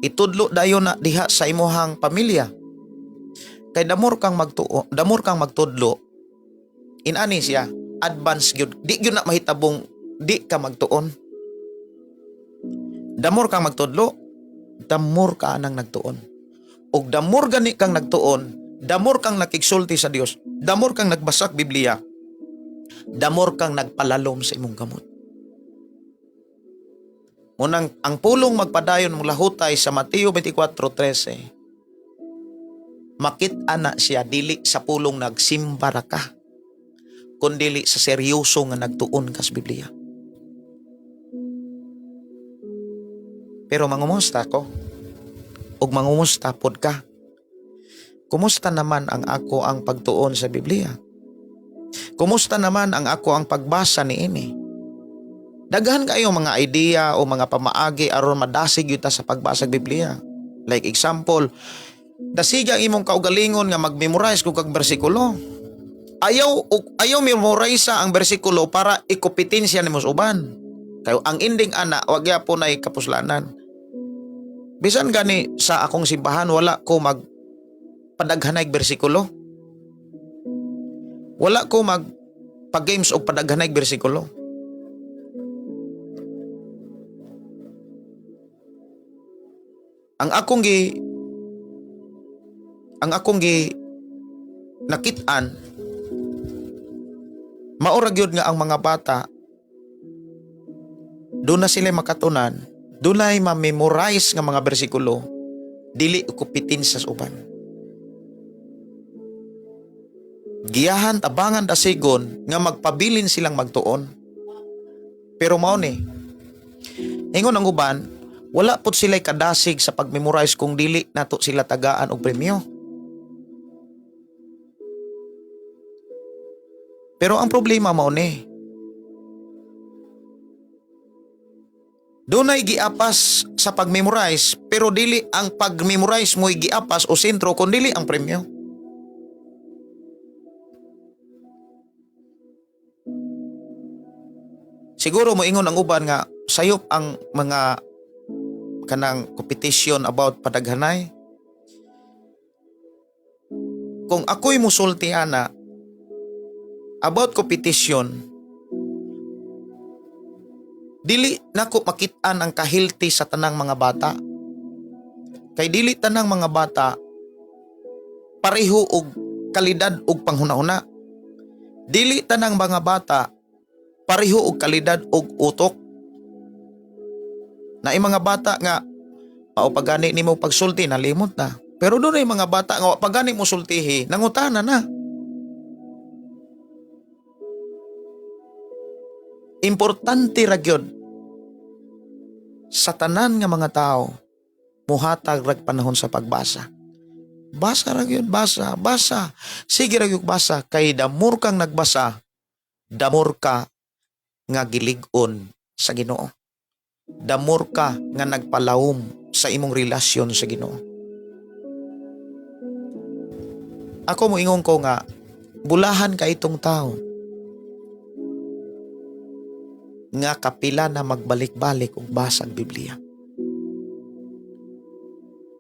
Itudlo dayon na diha sa imuhang pamilya. Kay damor kang magtuo, damor kang magtudlo, inani siya, advance gyud. Di gyud na mahitabong di ka magtuon. Damor kang magtudlo, damor ka anang nagtuon. Ug the more gani kang nagtuon, the more kang nakigsulti sa Dios, the more kang nagbasak Biblia, the more kang nagpalalom sa imong gamot. Munang ang pulong magpadayon mong lahutay sa Mateo 24:13. Makit-an na siya dili sa pulong nagsimba ra ka, kundili sa seryoso nga nagtuon ka sa Biblia. Pero mangumusta ko, ug mangumusta pod ka. Kumusta naman ang ako ang pagtuon sa Biblia? Kumusta naman ang ako ang pagbasa niini? Daghan kayo mga idea o mga pamaagi aron madasig gyud ta sa pagbasa sa Biblia. Like example, dasiga ang imong kaugalingon nga mag-memorize kung kag bersikulo. Ayaw memorize ang bersikulo para ikompetensya nimo sa uban. Kayo ang ending ana wag gyapon ay kapuslanan. Bisan gani sa akong simbahan wala ko mag padaghanay bersikulo. Wala ko mag pag-games og padaghanay bersikulo. Ang akong gi nakit-an, maura gyud nga ang mga bata doon na sila makatunan, dunay ma-memorize nga mga bersikulo, dili kupitin sa uban. Giyahan tabangan dasigon nga magpabilin silang magtuon. Pero mao ni, ingon ang uban, wala pud sila'y kadasig sa pag-memorize kung dili nato sila tagaan og premyo. Pero ang problema mao ni, dunay giapas sa pag-memorize pero dili ang pag-memorize mo'y giapas o sentro kun dili ang premyo. Siguro moingon ang uban nga sayop ang mga kanang competition about padaghanay. Kung ako'y musulti ana about competition, dili nako makit-an ang kahilti sa tanang mga bata. Kay dili tanang mga bata pareho og kalidad og panghuna-huna. Dili tanang mga bata pareho og kalidad og utok. Naay mga bata nga mao pagani nimo pagsulti nalimot na. Pero dunay mga bata nga wa pagani mo sultihi nangutana na. Importante ra gyud sa tanan nga mga tao muhatag rag panahon sa pagbasa. Basa ra gyud, basa, basa. Sige ra gyud basa kay damur kang nagbasa, damur ka nga gilig-on sa Ginoo. Damur ka nga nagpalawom sa imong relasyon sa Ginoo. Ako moingon ko nga bulahan ka itong tao nga kapila na magbalik-balik og basag Biblia.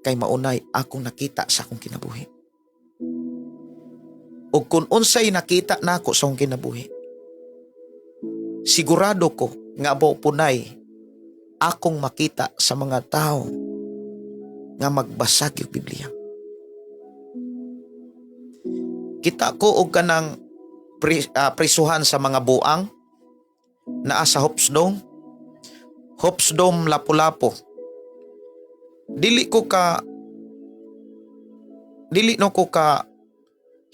Kay maunay akong nakita sa akong kinabuhi. Og kung unsay nakita nako sa akong kinabuhi, sigurado ko nga abo punay akong makita sa mga tao nga magbasag yung Biblia. Kita ko og kanang prisuhan sa mga buang naa sa Hopsdome. Hopsdome Lapu-Lapu. Dili ko ka dili no ko ka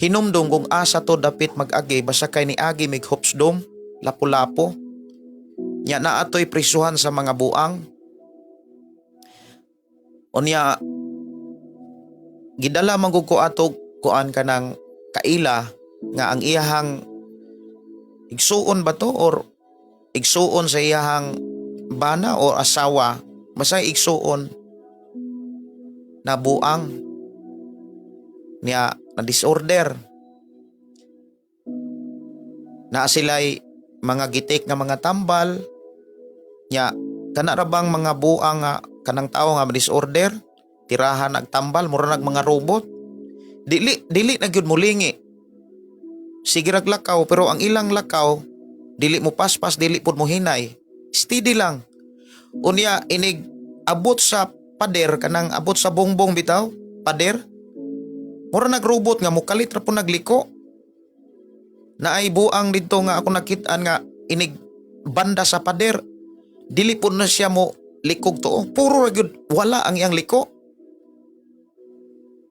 hinumdum kung asa to dapit mag-agi, basta kay niagi mig Hopsdome Lapu-Lapu. Nya naa to'y prisuhan sa mga buang. Unya gidala man gud ko ato kuan kanang kaila nga ang iyahang igsuon ba to or igsuon sa iyahang bana o asawa, basta igsuon na buang niya na disorder. Naa sila'y mga gitik nga mga tambal nya kana ra bang mga buang nga kanang tawo nga disorder tirahan nagtambal mura nag mga robot. Dili na gyud molingi. Sige rag lakaw pero ang ilang lakaw dili mo paspas, dili pud mo hinay. Steady lang. Unya inig abot sa pader kanang abot sa bongbong bitaw. pader. Mura nagrobot nga mukalit ra po nagliko. Naay buang didto nga ako nakitaan nga inig banda sa pader. Dili po na siya mo likog tuo. Puro ra gyud wala ang iyang liko.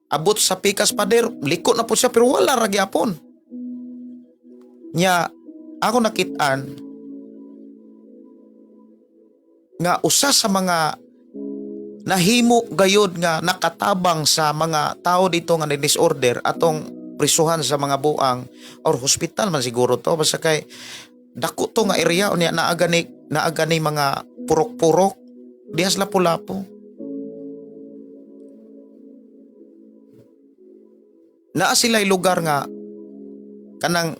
Abot sa pikas pader, liko na po siya pero wala ra gyapon. Nya ako nakitaan nga usa sa mga nahimo gayod nga nakatabang sa mga tao dito nga disorder atong prisuhan sa mga buang or hospital man siguro to, basta kay dako to nga area, unya naa gani mga purok-purok dihas Lapu-Lapu. Naa sila'y lugar nga kanang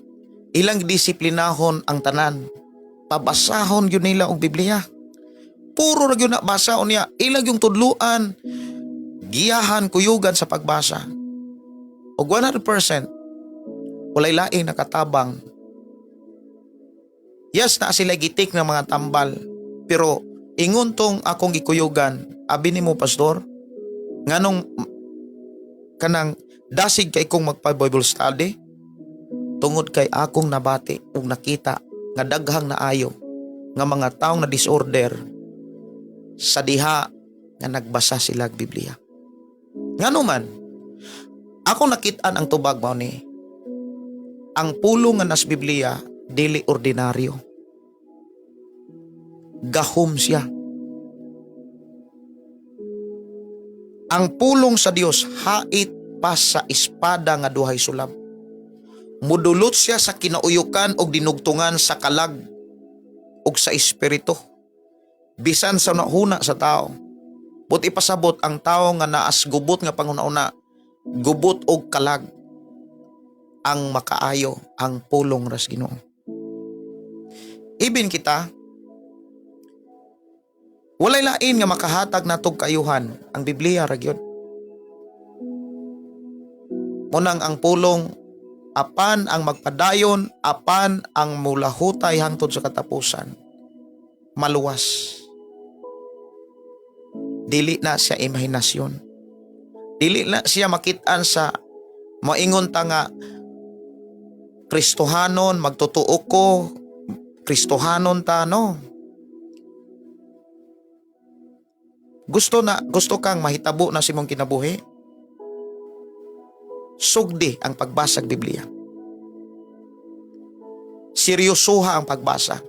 ilang disiplinahon ang tanan, pabasahon gyud nila og Biblia. Puro ra gyud na basa, unya ilang yung tudluan, giyahan, kuyugan sa pagbasa. Og 100% walay laing nakatabang. Yes, naa sila gitik ng mga tambal, pero ingon tong akong gikuyugan, "Abi nimo, pastor, nganong kanang dasig kay kong magpa Bible study? Tungod kay akong nabati ug nakita nga daghang naayo nga mga taong na disorder sa diha nga nagbasa sila og Biblia." Ngano man, ako nakit-an ang tubag mao ni ang pulong nga nas Biblia dili ordinaryo. Gahom siya. Ang pulong sa Dios hait pa sa espada nga duhay sulab. Mudulot siya sa kinauyukan og dinugtungan sa kalag ug sa espiritu, bisan sa nahuna sa tao. But ipasabot ang tao nga naas gubot nga panghuna-una, gubot og kalag, ang makaayo ang pulong ras Ginoo. Ibin kita, walay lain nga makahatag natog kaayuhan, ang Biblia ra gyud. Munang ang pulong, apan ang magpadayon, apan ang mulahutay hangtod sa katapusan, maluwas. Dili na siya imahinasyon. Dili na siya makitaan sa maingon ta nga Kristohanon, magtotoo ko, Kristohanon ta, no. Gusto kang mahitabo na sa imong kinabuhi? Sugdi ang pagbasag Biblia. Seryosoha ang pagbasa.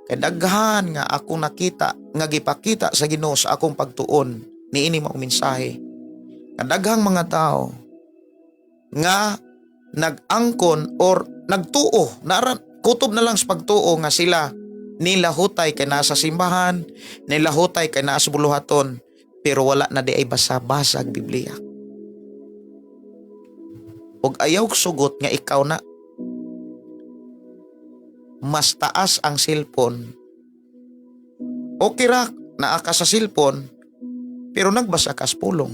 Kay daghan nga akong nakita nga gipakita sa Ginoo sa akong pagtuon niini maong mensahe. Nga daghang mga tao nga nag-angkon or nagtuo, nara, kutob na lang sa pagtuo nga sila nilahutay kay nasa simbahan, nilahutay kay nasa buluhaton, pero wala na di ay basa-basa ang Biblia. Og ayaw sugot nga ikaw na mas taas ang cellphone. Okay ra, naa ka sa cellphone, pero nagbasa ka sa pulong.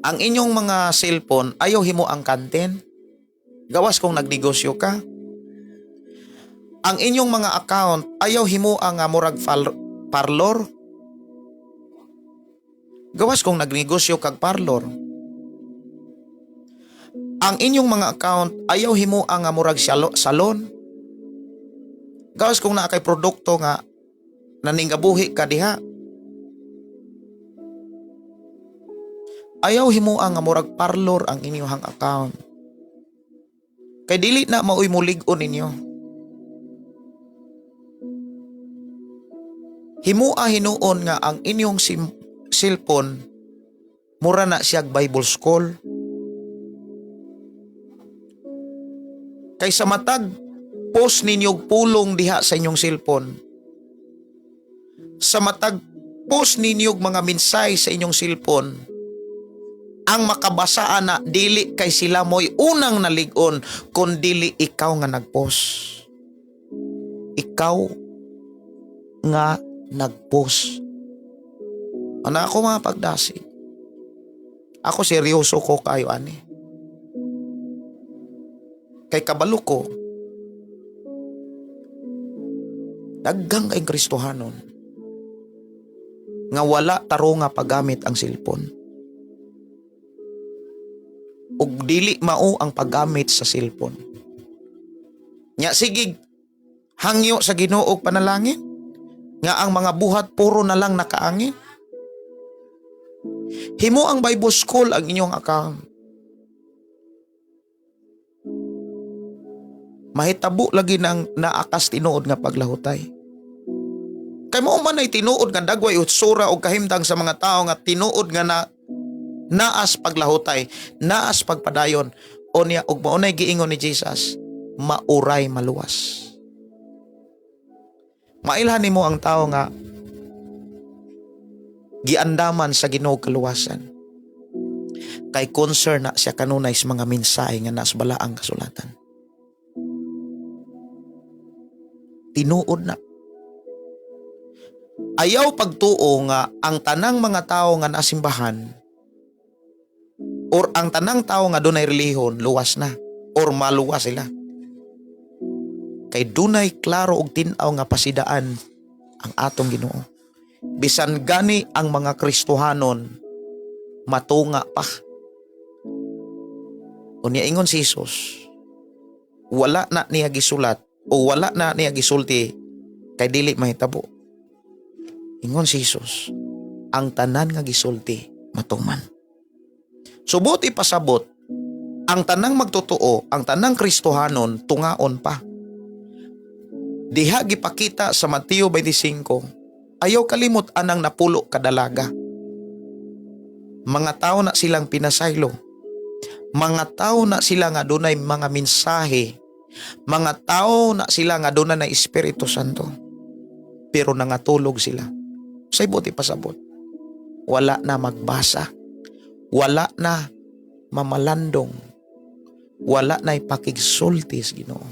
Ang inyong mga cellphone, ayaw himo ang content. Gawas kung nagnegosyo ka. Ang inyong mga account, ayaw himo ang murag parlor. Gawas kung nagnegosyo kag parlor. Ang inyong mga account, ayaw himo ang murag salon. Gawas kung naa kay produkto nga naningabuhi ka diha. Ayaw himo ang murag parlor ang inyong account. Kay dili na maoy mulig-on ninyo. Himua hinuon nga ang inyong cellphone mura na siyag Bible school. Kay sa matag post ninyo pulong diha sa inyong cellphone. Sa matag post ninyo mga mensahe sa inyong cellphone, ang makabasa ana dili kay sila mo'y unang nalig-on, kun dili ikaw nga nagpost. Ikaw nga nagpost. Ano ako mga pagdasig? Ako seryoso ko kayo ani. Kay kabalo ko, daggang kay Kristohanon nga wala taro nga paggamit ang cellphone. Ug dili mao ang paggamit sa cellphone. Nya sige hangyo sa Ginoo og panalangin nga ang mga buhat puro na lang nakaangin. Himo ang Bible School ang inyong account. Mahitabo lagi nang naakas tinuod nga paglahutay. Kay mao man ay tinuod nga dagway utsura og kahimtang sa mga tao nga tinuod nga na naas paglahutay, naas pagpadayon. Unya og mao nay giingon ni Jesus, mauray maluwas. Mailhan nimo ang tao nga giandaman sa Ginoo kaluwasan. Kay concern na siya kanunay sa mga mensahe nga nas balaang kasulatan. Tinuod na. Ayaw pagtuo nga ang tanang mga tao nga nasimbahan or ang tanang tao nga dunay relihon luwas na or maluwas sila. Kay dunay klaro og tin-aw nga pasidaan ang atong Ginoo. Bisan gani ang mga Kristohanon matunga pa. Unya ingon si Jesus, wala na niya gisulat o wala na niya gisulti kay dili mahitabo. Ingon si Jesus, ang tanan nga gisulti matuman. Subot ipasabot, ang tanang magtotoo, ang tanang Kristohanon tungaon pa. Diha gipakita sa Mateo 25, ayaw kalimot anang 10 ka dalaga. Mga tao na silang pinasaylo. Mga tao na sila nga dunay mga mensahe. Mga tao na sila nga dunay na Espiritu Santo. Pero nangatulog sila. Say buti pasabot. Wala na magbasa. Wala na mamalandong. Wala na ipakigsulti sa Ginoo.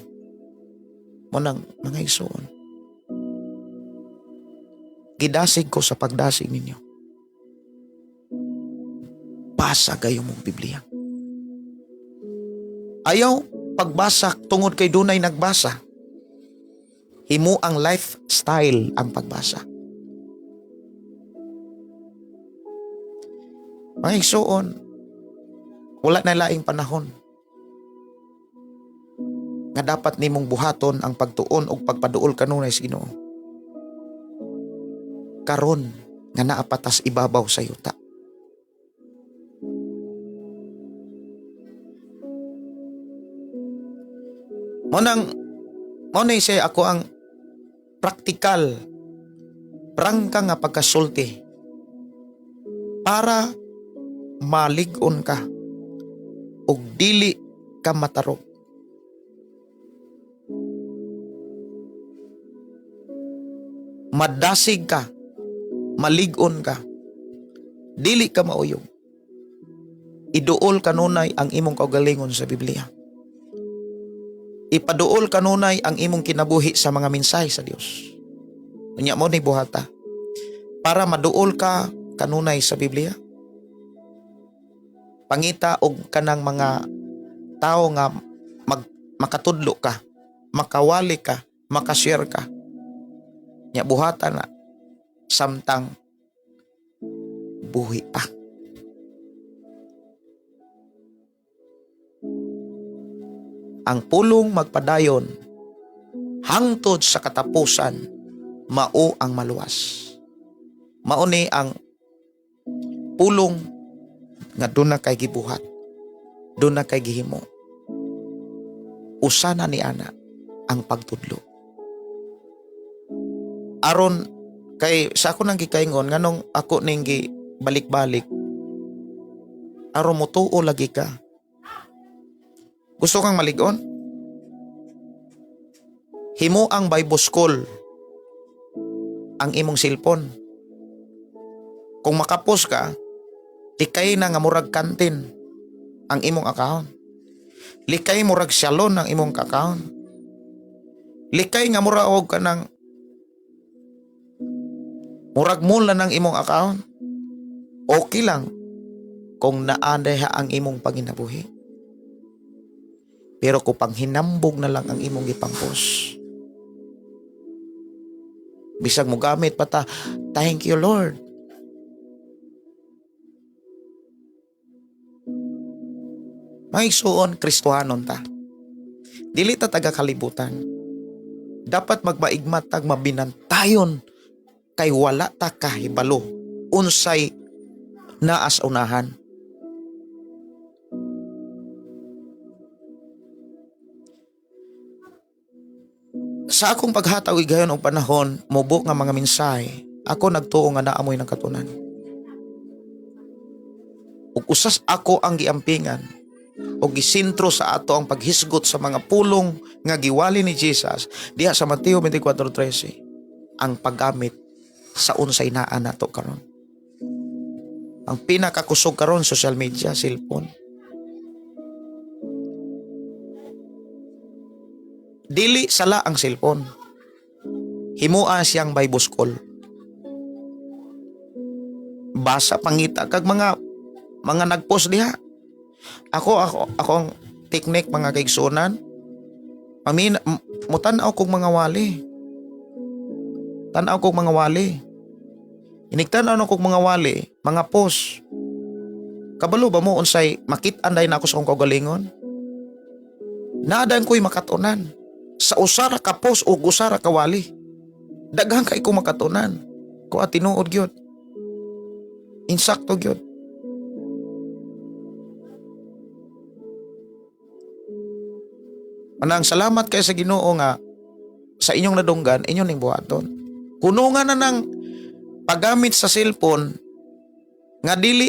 Mao nang mga igsoon. Gidasig ko sa pagdasig ninyo. Basa gayo mong Biblia. Ayaw pagbasa tungod kay dunay nagbasa. Himo ang lifestyle ang pagbasa. Mga igsoon, wala na laing panahon nga dapat nimong buhaton ang pagtuon og pagpaduol kanunay sa Ginoo. Karon nga naa pa tas ibabaw sa yuta. Mao nang mao na siya ako ang praktikal, prangka nga pagkasulti para malig-on ka ug dili ka matarog. Madasig ka, malig-on ka, dili ka mauyog. Iduol kanunay ang imong kaugalingon sa Biblia. Ipaduol kanunay ang imong kinabuhi sa mga mensahe sa Dios. Unya mo ni buhata para maduol ka kanunay sa Biblia. Pangita og kanang mga tao nga makatudlo ka, makawali ka, makashare ka. Nya buhata na samtang buhi pa. Ang pulong magpadayon hangtod sa katapusan, mao ang maluwas. Mao ni ang pulong nga doon na kay gibuhat, doon na kay gihimo. Usa na ni ana ang pagtudlo. Aron kay sa ako nang gikaingon nganong ako ning balik-balik, aron motuo lagi ka. Gusto kang maligon? Himo ang Bible School ang imong cellphone. Kung makapos ka, likay na nga murag kantin ang imong account. Likay murag salon ang imong account. Likay nga murag og kanang murag mall na ng imong account. Okay lang kung naanday ang imong panginabuhi. Pero kung panghinambog na lang ang imong gipampos, bisag mo gamit pa ta, thank you Lord. Mga igsuon, Kristohanon ta. Dili ta taga kalibutan. Dapat magmaigmat tag mabinantayon kay wala ta kahibalo unsay naa sa unahan. Sa akong paghatag higayon og panahon, mubo nga mga mensahe, ako nagtuo nga naa moy nakatunan. Ug usas ako ang giampingan o gisentro sa ato ang paghisgot sa mga pulong nga giwali ni Jesus diha sa Mateo 24:13, ang paggamit sa unsay naa nato karon. Ang pinakakusog karon, social media, cellphone. Dili sala ang cellphone. Himua siyang Bible school. Basa, pangita kag mga nagpost diha. Ako ang technique, mga kaigsunan. Pamin mutan-aw kog mga wali. Tan-aw kog mga wali. Inigtan-aw na kog mga wali, mga post. Kabalo ba mo unsay makit-an na ako sa akong kaugalingon? Naa dayon ko'y makatunan sa usa ra ka post o usa ra ka wali. Daghan kay ko makatunan. Ko tinuod gyud. Insakto gyud. Manang salamat kay sa Ginoo nga sa inyong nadunggan, inyo ning buhaton. Kuno nga na nang paggamit sa cellphone nga dili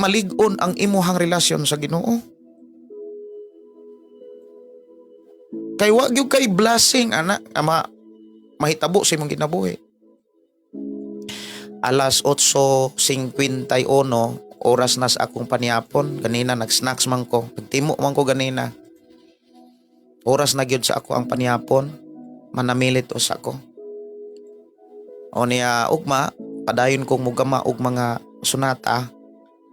malig-on ang imuhang relasyon sa Ginoo. Kay wa gyud kay blessing ana ama mahitabo sa imong kinabuhi. Alas 8:51 oras na sa akong paniapon. Ganina nag-snacks man ko, nagtimo man ko ganina. Oras na gyud sa ako ang paniapon, manamilit usa ko. O niya ugma, padayon kong mugama og mga sonata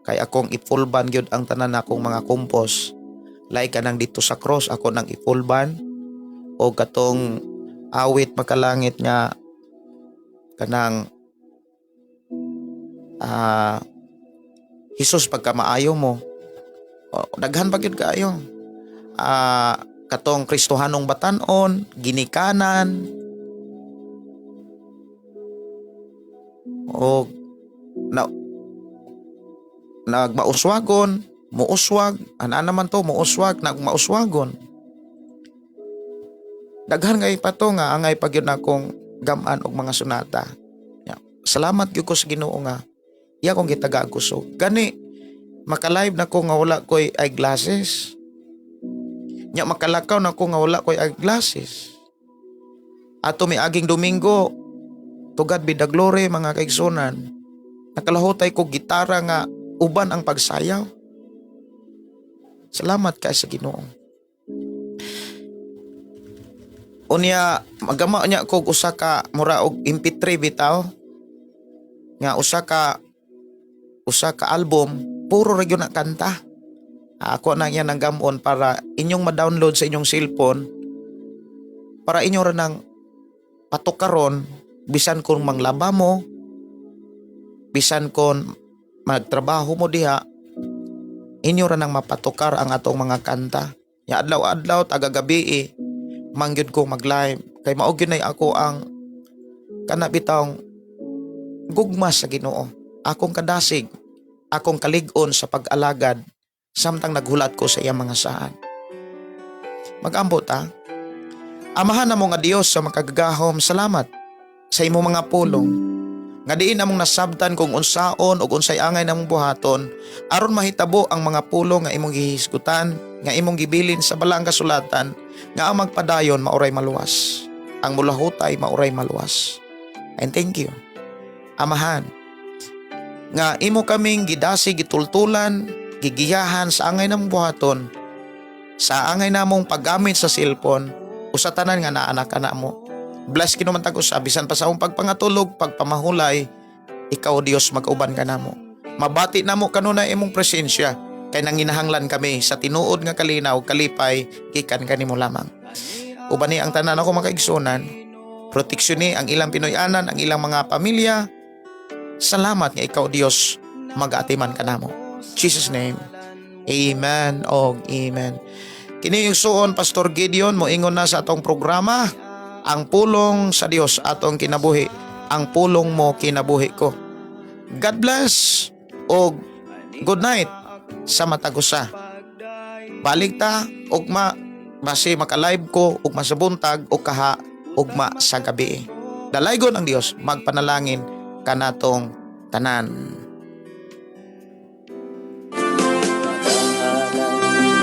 kay akong i-full band gyud ang tanan akong mga compose. Like kanang dito sa cross ako nang i-full band, o katong awit makalangit nga kanang Jesus pagkamaayo mo. O, daghan pa gyud kaayo. Katong Kristohanong batan-on, ginikanan, o na, nagmauswagon, muuswag, ana naman to, muuswag, nagmauswagon. Daghan ngay pa to nga angay pa gyud akong gaman og mga sonata. Ya. Salamat gyud ko sa Ginoo nga iya kong gitagaan kusog. Gani maka-live na ko nga wala ko'y eyeglasses. Nya makalakaw na ko nga wala ko'y eyeglasses. Ato miaging Domingo, to God be the glory, mga kaigsunan. Nakalahutay ko gitara nga uban ang pagsayaw. Salamat kay sa Ginoo. Unya magama niya ko usa ka mura og MP3 bitaw nga usa ka album, puro ra gyud na kanta. Ako na yan ang gamon para inyong ma-download sa inyong cellphone para inyo ra nang patukaron bisan kung manglaba mo, bisan kung magtrabaho mo diha, inyo ra nang mapatukar ang atong mga kanta. Ya adlaw-adlaw taga gabi mangyud ko mag-live kay mao gyud nay ako ang kana bitawng gugma sa Ginoo, akong kadasig, akong kalig-on sa pag-alagad samtang naghulat ko sa iyang mga saan. Mag-ampo ta. Amahan namo nga Dios sa makagagahom, salamat sa imong mga pulong nga diin among nasabtan kung unsaon ug unsay angay namong buhaton aron mahitabo ang mga pulong nga imong gihisgutan, nga imong gibilin sa balaang kasulatan, nga ang magpadayon mauray maluwas, ang mulahutay mauray maluwas. And thank you, Amahan, nga imo kaming gidasi, gitultulan, gigiyahan sa angay namong buhaton, sa angay namong paggamit sa cellphone usa tanan nga naanak ka na mo. Bless kinuman tag usa bisan pa sa among pagpangatulog, pagpamahulay, ikaw Dios mag-uban ka namo. Mabati namo kanunay imong presensya kay nanginahanglan kami sa tinuod nga kalinaw, kalipay gikan kanimo lamang. Uban ni ang tanan ako mga kaigsunan, proteksyon ni ang ilang Pinoy-anan, ang ilang mga pamilya. Salamat nga ikaw Dios mag-atiman kanamo. Jesus name. Amen og amen. Kini igsuon Pastor Gideon, moingon na sa atong programa, Ang Pulong sa Dios Atong Kinabuhi, ang pulong mo kinabuhi ko. God bless og good night sa matag usa. Balik ta ugma, basi maka-live ko ugma sa buntag o kaha ugma sa gabi. Dalaygon ang Dios, magpanalangin kanatong tanan.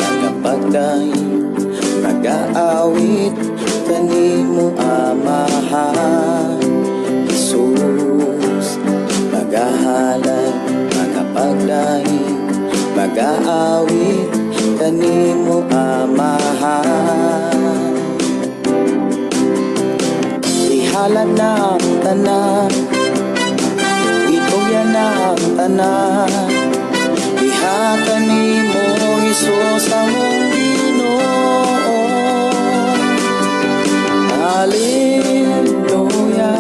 Nagapagdaig, nagaawit kanimo, Amahan Jesus. Magahalad, magapagdaig, magaawit kanimo, Amahan. Ihalad na ang tanan, itugyan na ang tanan, diha kanimo, Hesus among Ginoo. Hallelujah,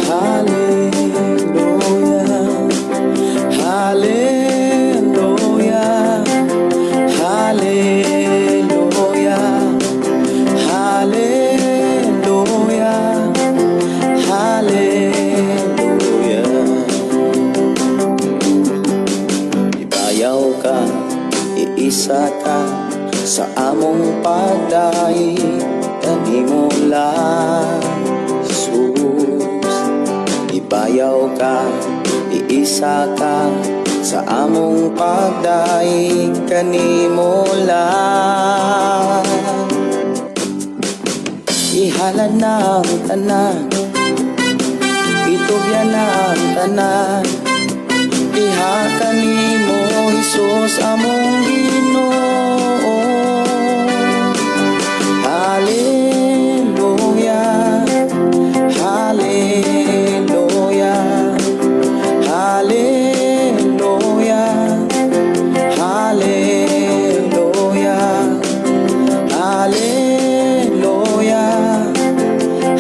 Hallelujah, Hallelujah, Hallelujah, Hallelujah, Hallelujah. Ibayaw ka, iisa ka sa among pagdaig kanimo lang, Jesus. Ibayaw ka, iisa ka sa among pagdaig kanimo lang. Ihalad na ang tanan, itugyan na ang tanan, diha kanimo, Hesus among Ginoo. Hallelujah, Hallelujah, Hallelujah, Hallelujah, Hallelujah,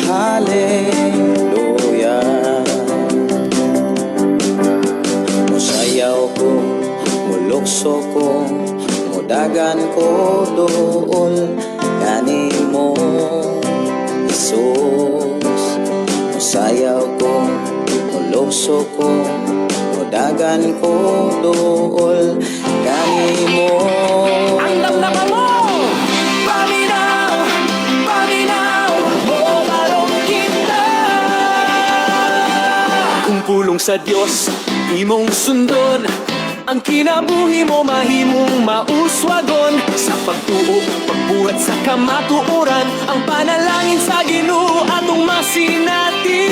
Hallelujah. Musayaw ko, mulukso ko, mudagan ko duol kanimo, Jesus. Musayaw ko, mulukso ko, mudagan ko duol kanimo.
Andam na kamo! Paminaw! Paminaw! Mobarog kita! Kung pulong sa Dios imong sundon, ang kinabuhi mo mahimong mauswagon. Sa pagtuo, pagbuhat sa kamatuoran, ang panalangin sa Ginoo atong masinati.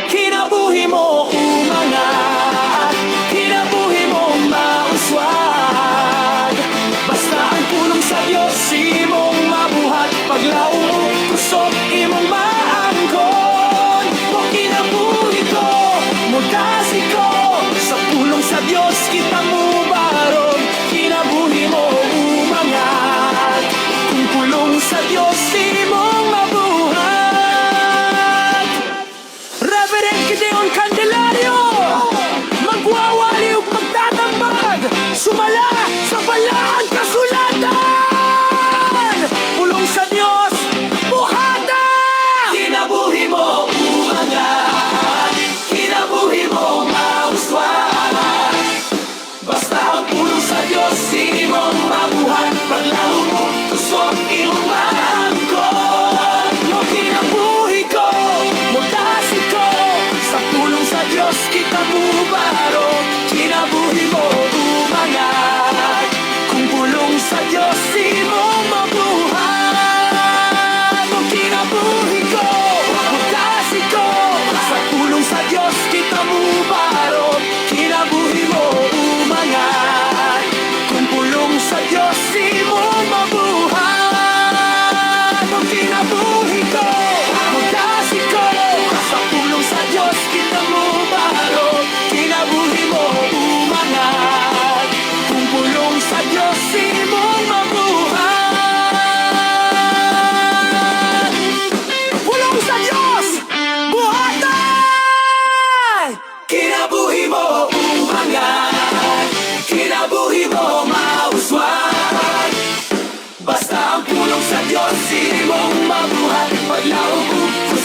Kinabuhi mo umangat, kinabuhi mo mauswag, basta ang pulong sa Diyos imong mabuhat. Paglaom mo, kusog imong maangkon. Mo kinabuhi ko, mudasig ko, sa pulong sa Diyos kita mubarog. Kinabuhi mo umangat kung pulong sa Diyos imong mabuhat.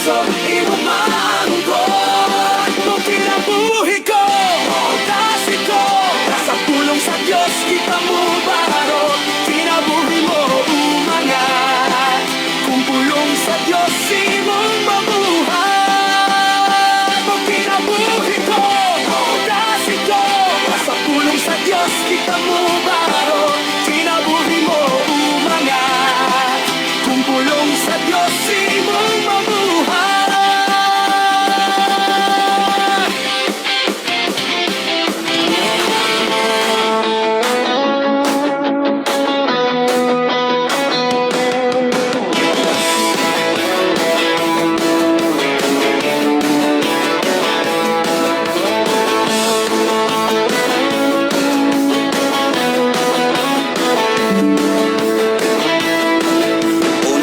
kusog imong maangkon. Mo kinabuhi ko, mo ko sa pulong sa Dios kita mo baro. Kinabuhi mo umangat kung pulong sa Dios imong mabuhat. Mo kinabuhi ko, mo ko sa pulong sa Dios kita mo baro. Kinabuhi mo umangat kung pulong sa Dios imong mabuhat.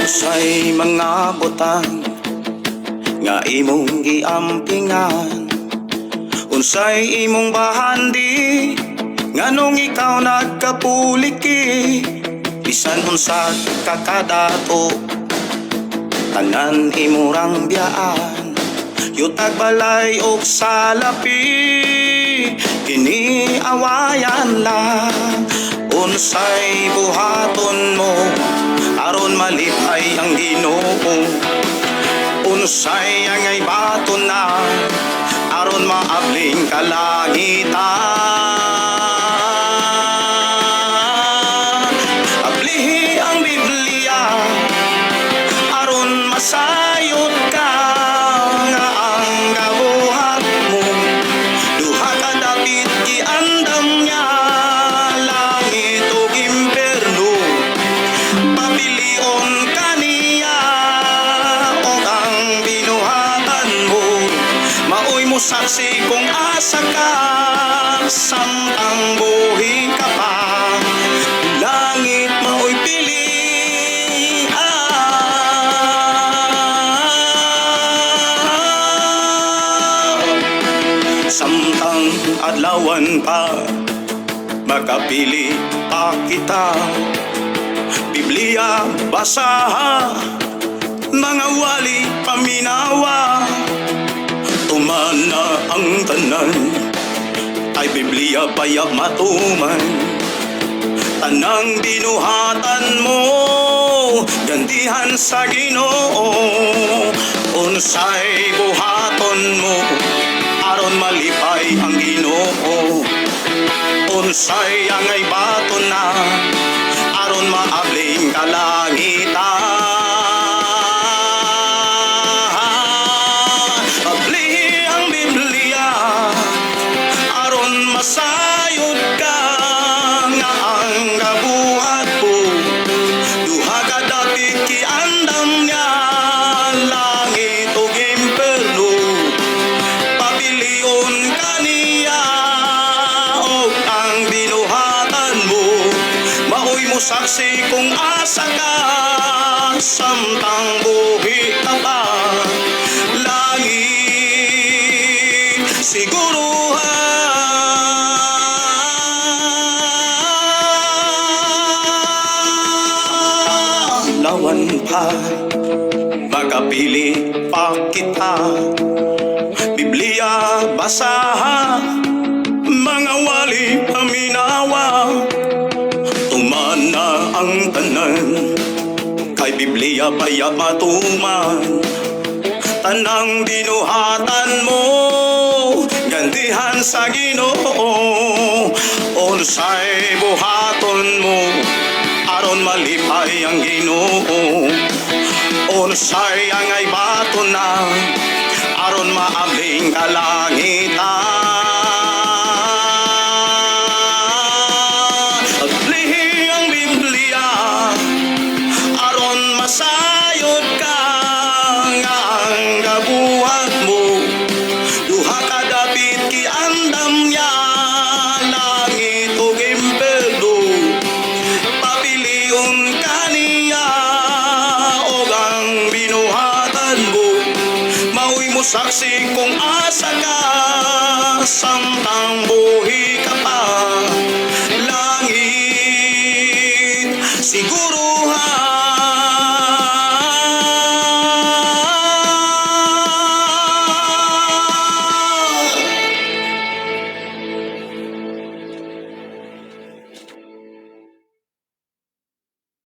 Unsay mga butang nga imong giampingan? Unsay imong bahandi nganong ikaw nagkapuliki? Bisan unsa ka kadato, tanan imurang biyaan. Yutag, balay og salapi, kini awayan lang. Unsay buhaton mo aron malipay ang Ginoo? Unsay angay baton na aron maabling kalangitan? Ablihi ang Biblia aron masayod ka nga ang gabuhat mo duha ka dapit giandam niya, langit ug impierno. Pabilion kaniya og ang binuhatan mo maoy mosaksi kung asa ka samtang buhi ka pa. Langit maoy pilian. Samtang adlawan pa, makapili pa kita. Biblia basaha, mga wali paminawa. Tumana ang tanan, ay Biblia payag matuman. Tanang binuhatan mo, gantihan sa Ginoo. Unsay buhaton mo aron malipay ang Ginoo? Unsay angay baton na aron maabling kalangitan? Ablihi ang Biblia aron masayod ka nga ang gabuhat ko duha ka dapit giandam niya, langit ug impierno. Pabilion kaniya og ang binuhatan mo maoy mosaksi kung asa ka samtang buhi ka pa. Langit siguruhan. Lawan pa, makapili pa kita. Biblia basaha, mga wali paminawa. Tumana ang tanan, kay Biblia paya matuman. Tanang binuhatan mo, gantihan sa Ginoo. Unsay buhaton mo aron malipay ang Ginoo? Unsay angay baton na aron maabling kalangitan? Ablihi ang Biblia aron masayod ka nga ang gabuhat mo duha ka dapit giandam niya, langit ug impierno. Pabilion kaniya og ang binuhatan mo maoy mosaksi kung asa ka samtang buhi ka pa. Langit siguruhan.